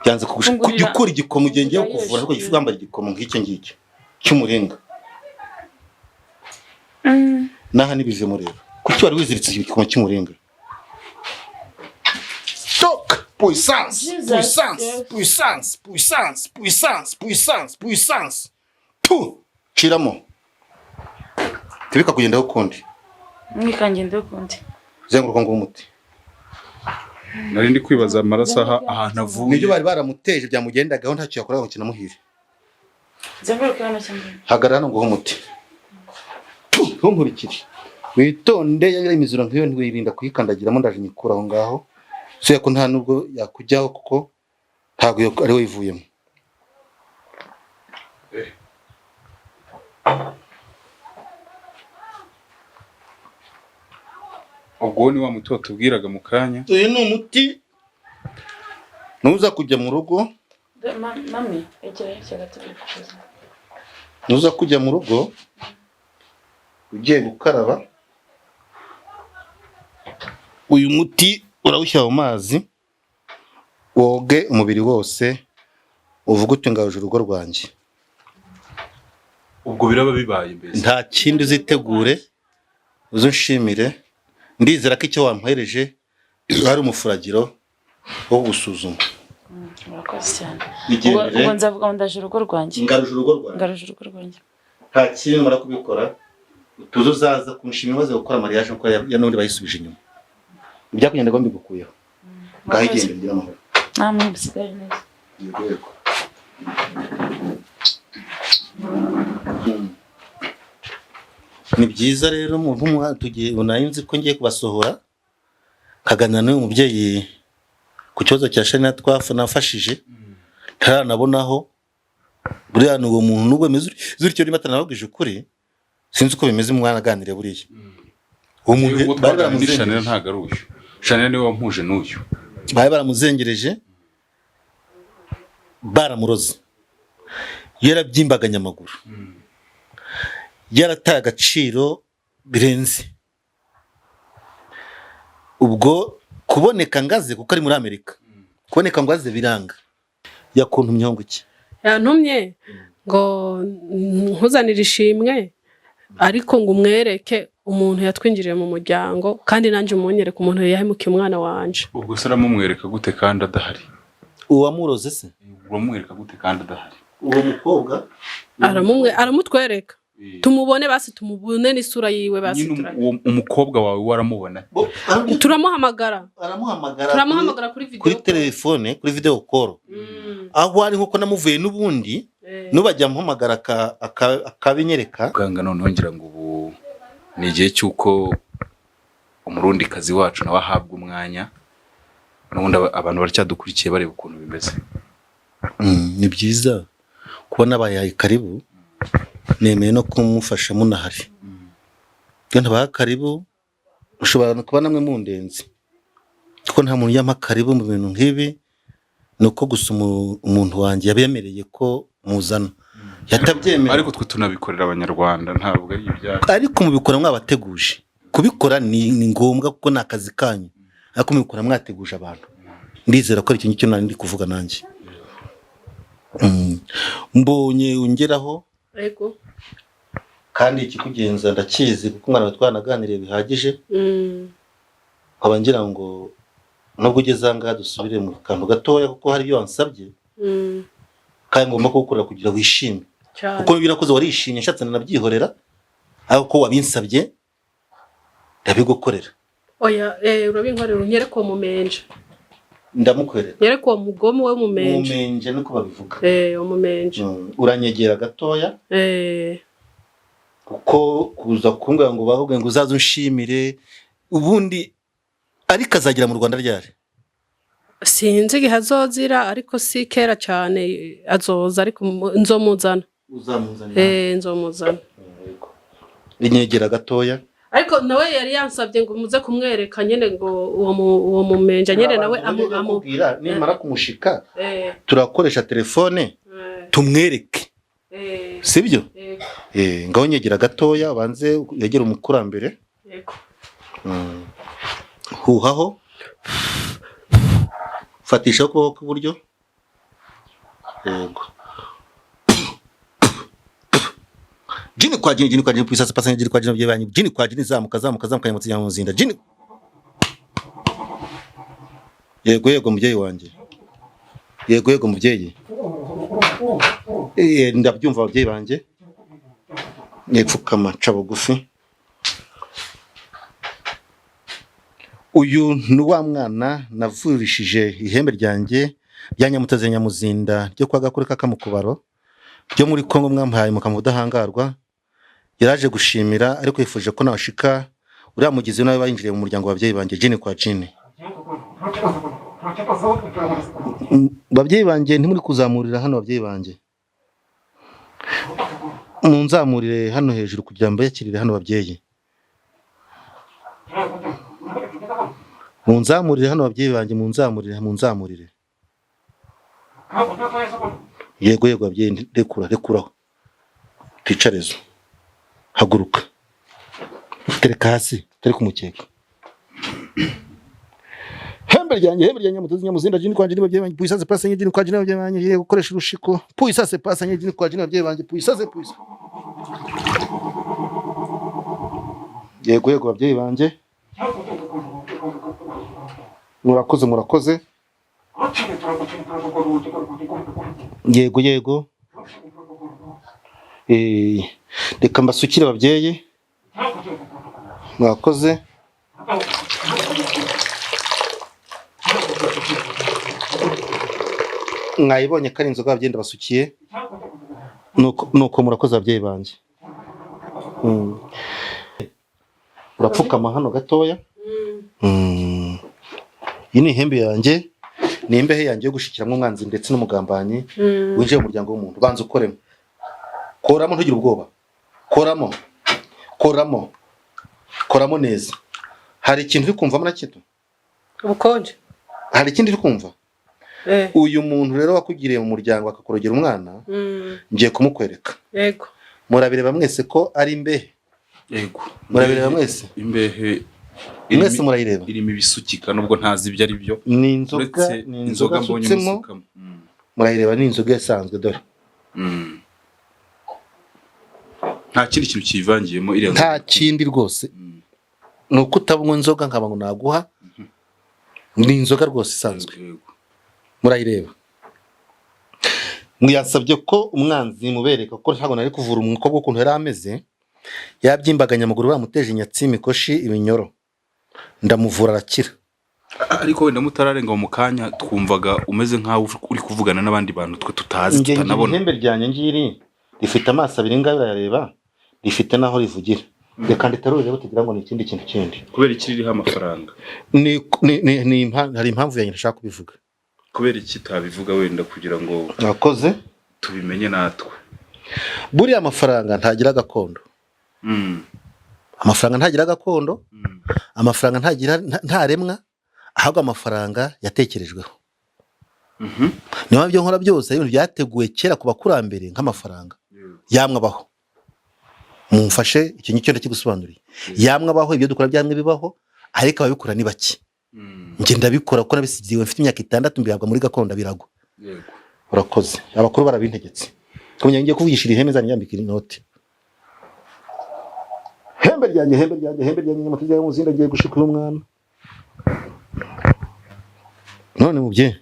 Byanze kugukura igikomo ugiye ngiye kuvura, ariko gifu bambara igikomo nk'icyo ngicyo cy'umuringa. Naha nibivemo rero. Kuki wari wiziritse igikomo cy'umuringa? Toc! Puissance, puissance, puissance, puissance, puissance, puissance, puissance. Tu! Shiramo. Tibika kugendaho kundi. Mwikangende kundi. Zenguruka ngo umuti. Nari ndi kwibaza amaraso ahantu avuye. Nibyo bari baramuteje byamugendagaho, ntacyo yakoraga ngo kinamuhire. Zenguruka hano cyangwa. Hagarara hano ngo umuti. Ntunkurikire. Witonde, yagira imiziro nk'iyo ntiwirinda kuyikandagiramo, ndaje nyikura aho ngaho. So ko nta nubwo yakujyaho kuko ntabwo ari we ivuyemo. Ubwo ni wa muti watubwiraga mu kanya. Uyu ni umuti nuza kujya mu rugo. Mami, egera hirya gato. Nuza kujya mu rugo ugiye gukaraba, uyu muti urawushyira mu mazi, woge umubiri wose, uvuge uti ngaruje urugo rwanjye. Ubwo biraba bibaye mbese. Nta kindi uzitegure, uzunshimire. Ndizera ko icyo wampereje ari umufuragiro wo gusuzuma. Murakoze cyane. Ubwo nzavuga ngo ndaje urugo rwanjye. Ngaruje urugo rwanjye. Ngaruje urugo rwanjye. Nta kintu mara kubikora, utuzo uzaza kunshimira maze gukora mariage kuko ya n'undi bayisubije inyuma. Ibyakugenda ngo mbigukuyeho. Ngaho igende ngira amahoro. Namwe musigaye neza. Yego. Ni byiza rero umuntu tugiye nzi ko ngiye kubasohora kaganira n'uyu mubyeyi ku kibazo cya Shanina nafashije ntaranabonaho. Buriya ni uwo muntu nubwo bimeze zutyo niba atanababwije ukuri, sinzi uko bimeze umwana aganire buriya. Uwo muntu bari baramuzengereje. Ntago ari uyu. Shanina niwe wampuje n'uyu. Bari baramuzengereje, baramuroze, yarabyimbaganya amaguru, yarataye agaciro birenze. Ubwo kuboneka ngaze kuko ari muri Amerika, kuboneka ngaze biranga. Yakuntumye ngo iki? Yantumye ngo nkuzanire ishimwe, ariko ngo umwereke umuntu yatwinjiriye mu muryango, kandi nanjye umunyereke umuntu yahemukiye umwana wanje. Ubwo se aramumwereka gute kandi adahari? Uwamuroze se? Uramwereka gute kandi adahari? Uwo mukobwa aramutwereka. Tumubone basi, tumubone n'isura yiwe basi. Umukobwa wawe waramubona? Turamuhamagara. Aramuhamagara. Turamuhamagara kuri video. Kuri telefone, kuri video call. Aho ari nkuko namuvuye n'ubundi, nubajya amuhamagara akabinyereka. Muganga noneho ngira ngo ubu ni igihe cy'uko umurundi kazi wacu nawe ahabwa umwanya, n'ubundi abantu baracyadukurikiye bareba ukuntu bimeze. Ni byiza kubona abayaye karibu. Nemeye no kumufasha munahari. Iyo ntabaha karibu ushobora kuba namwe mundenze, kuko nta muntu yampa karibu mu bintu nk'ibi. Nuko gusa umuntu wanjye yabemereye ko muzana, yatabyemera. Ariko twe tunabikorera abanyarwanda, ntabwo ari ibyacu. Ariko mubikora mwabateguje. Kubikora ni ngombwa kuko ni akazi kanyu, ariko mubikora mwateguje abantu. Ndizera ko ari icyo ngicyo nari ndi kuvuga nanjye. Mbonye ungeraho. Yego. Kandi ikikugenza ndakizi kuko umwana twanaganiriye bihagije. Nkaba ngira ngo nubwo ugeze aha ngaha dusubire mu kantu gatoya kuko hari ibyo wansabye kandi ngomba kugukorera kugira wishime. Cyane. Kuko ibyo nakoze warishimye, nshatse nanabyihorera, ariko ko wabinsabye ndabigukorera. Oya, urabinkorera unyereke uwo mumenje. Ndamukwereka. Nyereke uwo mugome we mumenje. Umumenje niko babivuga. Umumenje. Uranyegera gatoya. Kuko kuza kumbwira ngo bavuge ngo uzaze unshimire ubundi, ariko azagera mu Rwanda ryari? Sinzi igihe azozira, ariko si kera cyane azoza, ariko nzomuzana. Uzamuzanira? Nzomuzana. Inyegera gatoya. Ariko nawe yari yansabye ngo muze kumwereka nyene, ngo uwo mumenja nyene nawe amu amu Kubwira nimara kumushika turakoresha telefone tumwereke. Sibyo? Yego. Ngaho nyegera gatoya, ubanze yegere umukurambere. Yego. Huhaho, fatisha ukuboko kw'iburyo. Yego. Jini kwa jini, jini kwa jini, puisasa pasanya, jini kwa jini, ababyeyi banyu, jini kwa jini, zamuka, zamuka, zamuka, nyamutse, nyamuzinda, jini. Yego, yego, mubyeyi wanjye. Yego, yego, mubyeyi. Ndabyumva ababyeyi banjye. Nipfukama, nca bugufi. Uyu ni wa mwana navurishije ihembe ryanjye rya Nyamutezi Nyamuzinda ryo kwa Gakore k'Akamukubaro ryo muri Kongo, mwampaye mukamuha ubudahangarwa. Yaraje gushimira, ariko yifuje ko nashika uriya mugizi nawe bayinjiriye mu muryango w'ababyeyi banjye, jini kwa jini. Babyeyi banjye, ntimuri kuzamurira hano, babyeyi banjye, munzamurire hano hejuru kugira ngo yakirire hano babyeyi. Munzamurire hano babyeyi banjye, munzamurire, munzamurire. Yego, yego babyeyi, rekura, rekuraho. Twicarezo. Haguruka. Tereka hasi, tereka umukeka. Hembe ryanjye, hembe ryanjye, Nyamutezi Nyamuzinda, jini kwa jini, babyeyi banjye, puisase pasa, jini kwa jini, babyeyi banjye, ngiye gukoresha urushiko. Puisase pasa, jini kwa jini, babyeyi banjye, puisase, puisa. Yego, yego babyeyi banjye. Murakoze, murakoze. Yego, yego. Reka mbasukire ababyeyi. Murakoze. Mwayibonye ko ari inzoga ababyeyi ndabasukiye. Nuko murakoze ababyeyi banjye. Urapfukama hano gatoya. Iyi ni ihembe yanjye, ni imbehe yanjye yo gushikiramo umwanzi ndetse n'umugambanyi winjiye mu muryango w'umuntu. Banza ukoremo, koramo, ntugire ubwoba, koramo, koramo, koramo neza. Hari ikintu uri kumvamo na kito? Ubukonje. Hari ikindi uri kumva? Uyu muntu rero wakugiriye mu muryango akakurogera umwana, ngiye kumukwereka. Yego. Murabireba mwese ko ari imbehe. Yego. Murabireba mwese? Imbehe mwese murayireba. Irimo ibisukika nubwo ntazi ibyo ari byo. Ni inzoga, Uretse ni inzoga mbonye nsutsemo. umusukamo. Murayireba, ni inzoga isanzwe dore. Nta kindi kintu kiyivangiyemo iriya nzoga. Nta kindi rwose. Ni uko utabanywa inzoga nkaba ngo naguha. Ni inzoga rwose isanzwe. Murayireba. Mwiyasabye ko umwanzi mubereka ko ntabwo nari kuvura umukobwa ukuntu yari ameze. Yabyimbaganya amaguru, bamuteje inyatsi, imikoshi, ibinyoro. Ndamuvura arakira. Ariko wenda mutararenga mu kanya twumvaga umeze nkaho uri kuvugana n'abandi bantu twe tutazi, Nge ngira tutanabona. ihembe ryanjye ngiri rifite amaso abiri ngayo urayareba, rifite naho rivugira. Reka nditarure rero tugira ngo ni ikindi kintu kindi. Kubera iki ririho amafaranga? Hari impamvu yanjye ntashaka kubivuga. Kubera iki utabivuga wenda kugira ngo Mwakoze? tubimenye natwe. Buriya amafaranga ntagira gakondo. Amafaranga ntagira gakondo, amafaranga ntagira ntaremwa, ahubwo amafaranga yatekerejweho. Niyo mpamvu ibyo nkora byose ari ibintu byateguwe kera ku bakurambere nk'amafaranga. Yamwe abaho. Mumfashe, icyo ngicyo ndakigusobanuriye. Yamwe abaho ibyo dukora byamwe bibaho, ariko ababikora ni bake. Njye ndabikora kuko nabisigiwe mfite imyaka 6, mbihabwa muri gakondo biragwa. Urakoze, abakuru barabintegetse. Kumenya ngiye kuvugisha ihembe nzanyambika inoti. Hembe ryanjye, hembe ryanjye, hembe ryanjye, nyamutijya muzinda ngiye gushikura umwana. None mubye.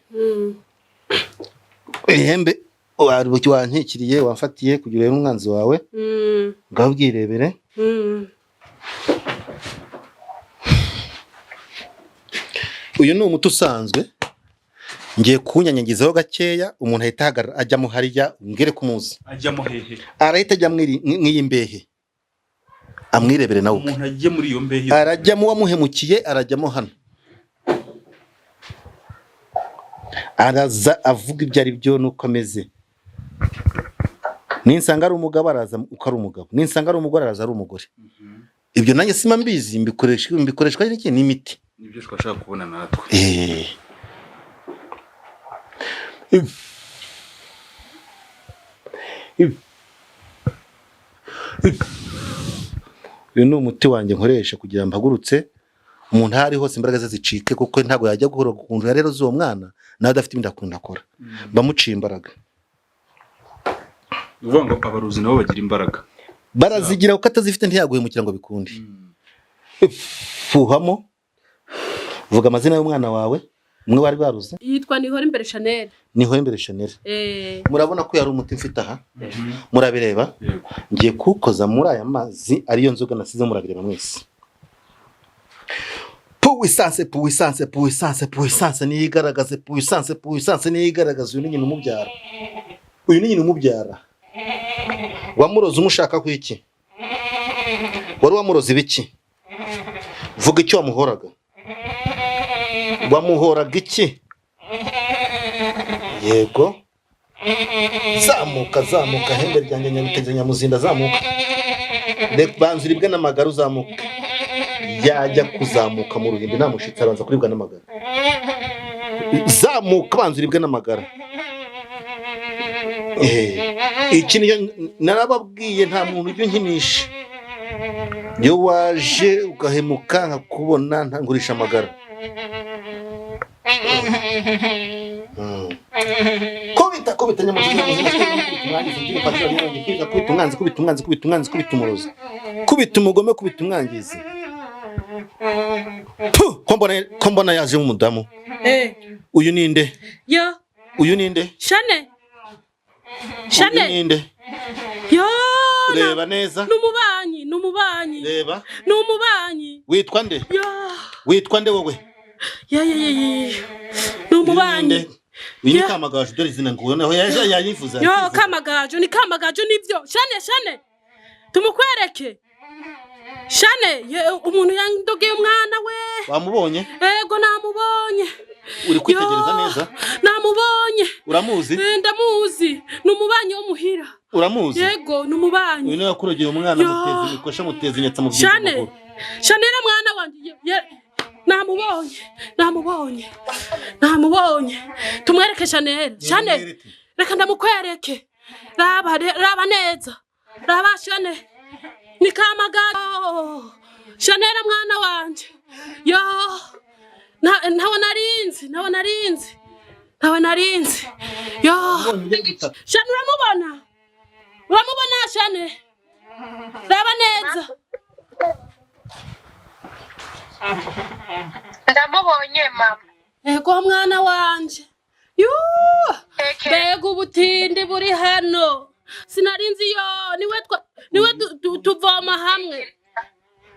Ihembe wankikiriye, wamfatiye kugira urebe umwanzi wawe. Ngaho ubwirebere. Uyu ni umuti usanzwe. Ngiye kuwunyanyagizaho gakeya, umuntu ahita ahagarara ajyamo hariya, mbwire ko umuzi. Ajyamo hehe? Arahita ajya mw'iyi mbehe. Amwirebere nawe. Umuntu ajye muri iyo mbehe. Arajyamo wamuhemukiye, arajyamo hano. Araza avuga ibyo ari byo nuko ameze. Ninsanga ari umugabo araza uko ari umugabo, ninsanga ari umugore araza ari umugore. Ibyo nanjye sima mbizi, mbikoreshwa n'iki? N'imiti. Nibyo twashaka kubona natwe. Uyu ni umuti wanjye nkoresha kugira ngo mpagurutse umuntu aho ari hose imbaraga ze zicike, kuko ntabwo yajya guhora ku rero z'uwo mwana nawe adafite ibindi akunda akora. Bamuciye imbaraga. Uvuga ngo abaruzi nabo bagira imbaraga. Barazigira kuko atazifite ntiyaguhemukira ngo bikunde. Fuhamo, vuga amazina y'umwana wawe umwe wari baruze. Yitwa Nihora Imbere Chanel. Nihora Imbere Chanel. Murabona ko yari umuti mfite aha. Murabireba. Ngiye kukoza muri aya mazi ariyo nzoga nasize, murabireba mwese. Puissance, puissance, puissance, puissance niyigaragaze, puissance, puissance niyigaragaze. Uyu ni nyina umubyara. Uyu ni nyina umubyara. Wamuroze umushaka ku iki? Wari wamuroze ibiki? Vuga icyo wamuhoraga. Wamuhoraga iki? Yego. Zamuka, zamuka, hembe ryanjye nyabiteze nyamuzinda, zamuka. Banza uribwe n'amagara uzamuka. Yajya kuzamuka mu ruhimbi nta mushitsi, abanza kuribwa n'amagara. Zamuka, banza uribwe n'amagara. Iki niyo narababwiye, nta muntu ujya unkinisha. Iyo waje ugahemuka nkakubona ntangurisha amagara. Kubita, kubita nyamuzinda, kubita umwanzi, kubita umwanzi, kubita umwanzi, kubita umurozi, kubita umugome, kubita umwangizi. Ko mbona yaje nk'umudamu. Uyu ninde? Yo. Uyu ninde? Shane. Shane. Uyu ninde? Yo. Reba neza. Numubanyi, numubanyi. Reba. Numubanyi. Witwa nde? Yo. Witwa nde wowe? Ya ya ya ya. Numubanyi. Uyu ni Kamagaju, dore izina nguwo naho yaje yayifuza. Yo, Kamagaju, ni Kamagaju nibyo. Shane, Shane. Tumukwereke. Shane, umuntu yandogeye umwana we. Wamubonye? Ego namubonye. Uri kwitegereza neza? Namubonye. Uramuzi? Ndamuzi. Numubanyi wo muhira. Uramuzi? Yego, numubanyi. Uyu niwe wakurogeye umwana, mutezi mikosha, mutezi nyatsa mu byinshi. Shane. Shane na mwana wanje. Namubonye. Namubonye. Namubonye. Tumwereke Shane. Shane. Reka ndamukwereke. Raba, raba neza. Raba Shane. Ni Kamagaju. Shane na mwana wanje. Yo. Ntawe narinzi, ntawe narinzi. Ntawe narinzi. Yo. Shane uramubona? Uramubona Shane? Raba neza. Ndamubonye mama. Ego mwana wanje. Yoo! Mbega ubutindi buri hano. Sinarinzi yo, niwe niwe tuvoma hamwe.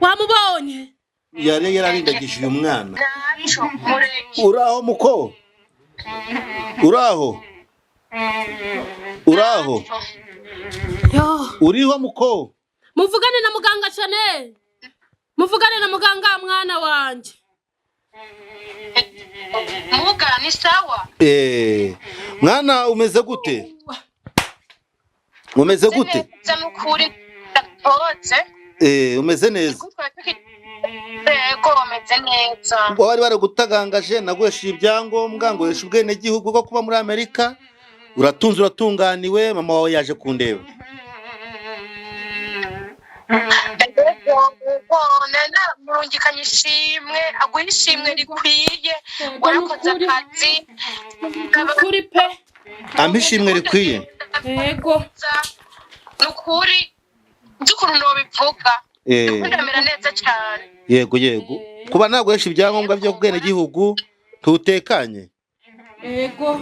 Wamubonye? Yari yararindagije uyu mwana. Uraho muko? Uraho? Uraho? Yo. Uriho muko? Muvugane na muganga Chanel. Muvugane na muganga mwana wanje. Muga ni sawa? Mwana umeze gute? Umeze gute? Umeze neza. Yego umeze neza. Wari baragutagangaje naguhesha ibyangombwa ngo uheshe ubwenegihugu bwo kuba muri Amerika. Uratunze, uratunganiwe, mama wawe yaje kundeba. Nana murungikanye ishimwe, aguha ishimwe rikwiye. Warakoze akazi. Ukuri pe. Ampa ishimwe rikwiye. Yego. Ni ukuri, nzi ukuntu nobivuga. Ndamera neza cyane. Yego, kuba naguhesha ibyangombwa by'ubwenegihugu tutekanye. Yego.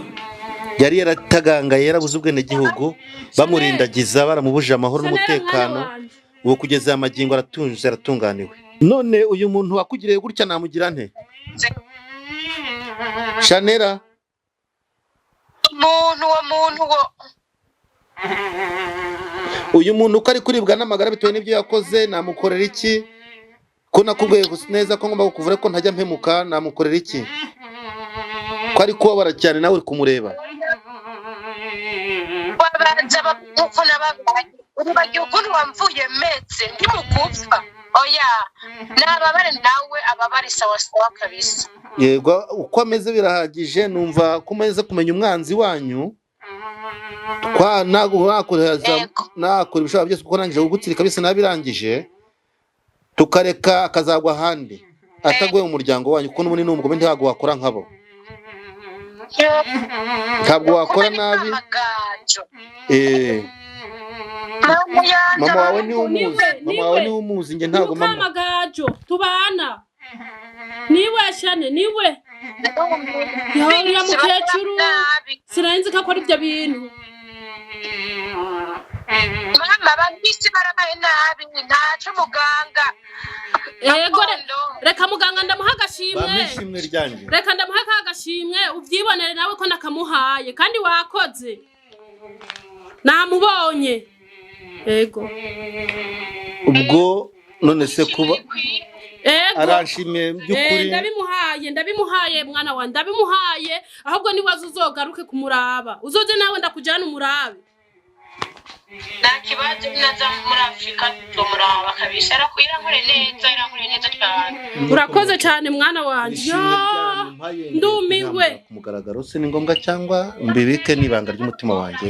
Yari yaratagangaye, yarabuze ubwenegihugu, bamurindagiza, baramubujije amahoro n'umutekano. Ubu kugeza aya magingo aratunze, aratunganiwe. None uyu muntu wakugiriye gutya namugira nte, Shanera? Umuntu, uwo muntu wo Uyu muntu uko ari kuribwa n'amagara bitewe n'ibyo yakoze, namukorera iki? Ko nakubwiye gusa neza ko ngomba kukuvura, ko ntajya mpemuka, namukorera iki ko ari kubabara cyane, nawe uri kumureba? Babanza uko nababaye, uribagiwe ukuntu wamvuye metse ndi mu gupfa? Oya, nababare nawe, ababare sawa sawa kabisa. Yego, uko ameze birahagije. Numva ko umaze kumenya umwanzi wanyu. Kwa nakora ibishoboka byose, kuko nangije kugutsirika bisa nabirangije, tukareka akazagwa ahandi ataguye mu muryango wanyu, kuko n'ubundi ni umugome, ntabwo wakora nkabo, ntabwo wakora nabi. Amagaju. Mama Mama yanjye. wawe niwe umuzi. Niwe, Mama wawe niwe. niwe umuzi, njye ntabwo mama. Mukamagajo tubana niwe, Shane, niwe yahurira mukecuru. Sinari ko akora ibyo bintu. Mama, abantu b'isi barabaye nabi, ntaco muganga. Yego, reka muganga ndamuha agashimwe. Bampa ishimwe ryanjye. Reka ndamuha ka gashimwe, ubyibonere nawe ko nakamuhaye kandi wakoze, namubonye, yego. Ubwo none se kuba Ego. aranshimiye by'ukuri? Ndabimuhaye, ndabimuhaye mwana wa, ndabimuhaye. Ahubwo niwaza uzogaruke kumuraba, uzoze nawe ndakujyana umurabe. Nta kibazo, naza muri Afurika tumuraba kabisa. Irankore neza, irankore neza cyane. Urakoze cyane mwana wanje. Ishimwe ryanyu mpaye ngiye Ndumiwe. kurihambura ku mugaragaro se ni ngombwa, cyangwa mbibike n'ibanga ry'umutima wanjye?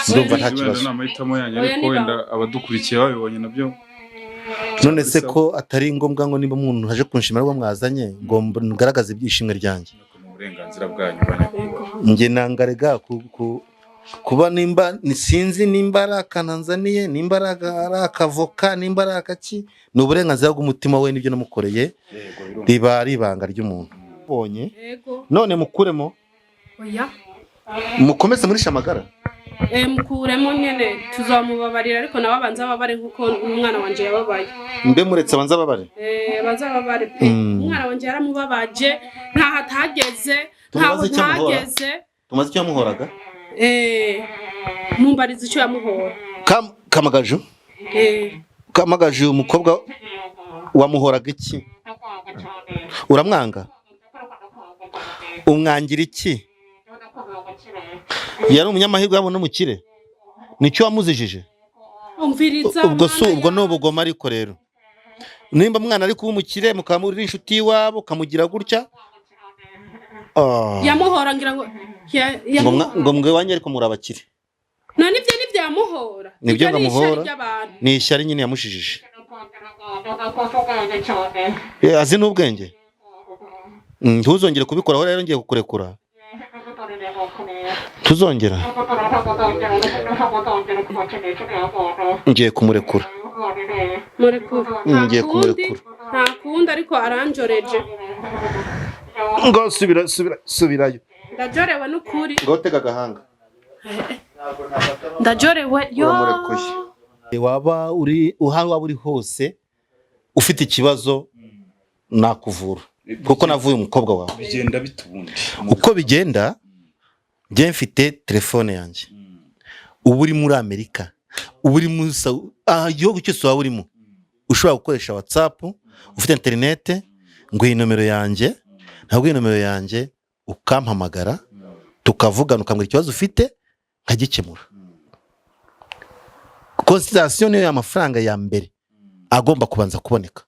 Ndumva nta Wenda kibazo. ni amahitamo yanyu, Oya, ariko niba- wenda abadukurikiye babibonye nabyo. None se ko atari ngombwa ngo niba umuntu aje kunshimira aribwo mwazanye ngo ngaragaze ibyishimwe ryanjye? Ni uburenganzira bwanyu, banyakubahwa. Njye nangarega kuba nimba sinzi nimba ari akananzaniye, nimba ari akavoka, nimba ari akaki, ni uburenganzira bw'umutima we n'ibyo namukoreye. Yego, birumvikana. Riba ari ibanga ry'umuntu bonye. Yego. None mukuremo? Oya. Mukomeze murisha amagara. Mukuremo nyene, tuzamubabarira, ariko nawe abanza ababare nkuko umwana wanje yababaye. Mbe muretse abanza ababare? Abanza ababare pe. Umwana wanje yaramubabaje, ntaho atageze, ntaho Tumubaze icyo amuhora. ntageze. Tumaze icyo yamuhoraga. Mumbariza icyo yamuhora. Kamagaju. Kamagaju, uyu mukobwa wamuhoraga iki? Uramwanga, umwangira iki? Yari umunyamahirwe, yabona umukire, nicyo wamuzijije? Umviriza. Ubwo si Mana ubwo ni yanjye. ubugome. Ariko rero nimba mwana ari kuba umukire, mukaba muri inshuti y'iwabo, ukamugira gutya. Ah. Yamuhora ngira ngo Ngo ngo mwe wanyu ariko muri abakire. None ibyo ntibyamuhora? Nibyo. Ibyo ni ishyari Ngamuhora. ry'abantu. Ni ishyari nyine yamushijije. Azi n'ubwenge. Ntuzongere kubikoraho rero, ngiye kukurekura, tuzongera. Ngiye kumurekura. Murekura. Nta Ngiye kundi. kumurekura. Nta kundi, ariko aranjoreje. Ngo subira, subira, subirayo. Ndajorewe n'ukuri. Ngo tega agahanga. Ndajorewe yo. Uramurekuye. Waba uri aho waba uri hose ufite ikibazo, nakuvura kuko navuye umukobwa wawe. Bigenda bite ubundi? Uko bigenda, njye mfite telefone yanjye. Uba uri muri Amerika, uba uri muri igihugu cyose waba urimo ushobora gukoresha WhatsApp, ufite interinete, ngo iyi nomero yanjye, ntabwo iyi nomero yanjye, ukampamagara tukavugana, ukambwira ikibazo ufite nkagikemura. Consultation niyo mafaranga ya mbere agomba kubanza kuboneka.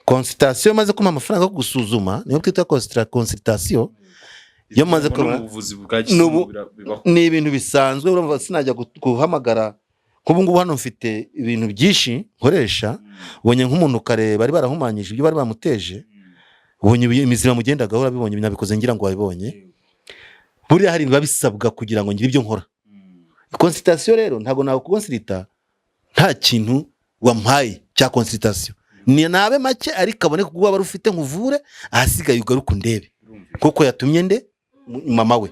Consultation, maze kumpa amafaranga yo gusuzuma, niyo twita consultation. Iyo maze No mu kubona buvuzi bwa kizungu bibaho. Ni ibintu bisanzwe. Urumva sinajya guhamagara Nk'ubu ngubu hano mfite ibintu byinshi nkoresha. Ubonye nk'umuntu kare bari barahumanyije ibyo bari bamuteje, ubonye imizima mugendagaho, urabibonye, nabikoze ngira ngo wabibonye. Buriya hari ibiba bisabwa kugira ngo ngire ibyo nkora. Consultation rero, ntabwo nakuconsulta nta kintu wampaye cya consultation. Ni nabe make ariko abone kuko waba ufite nkuvure, ahasigaye ugaruke undebe kuko yatumye nde mama we.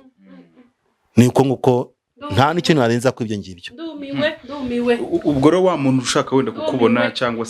Ni uko nguko, nta n'ikintu narenza ku ibyo ngibyo. Ndumiwe, ndumiwe. Ubwo rero wa muntu ushaka wenda kukubona cyangwa se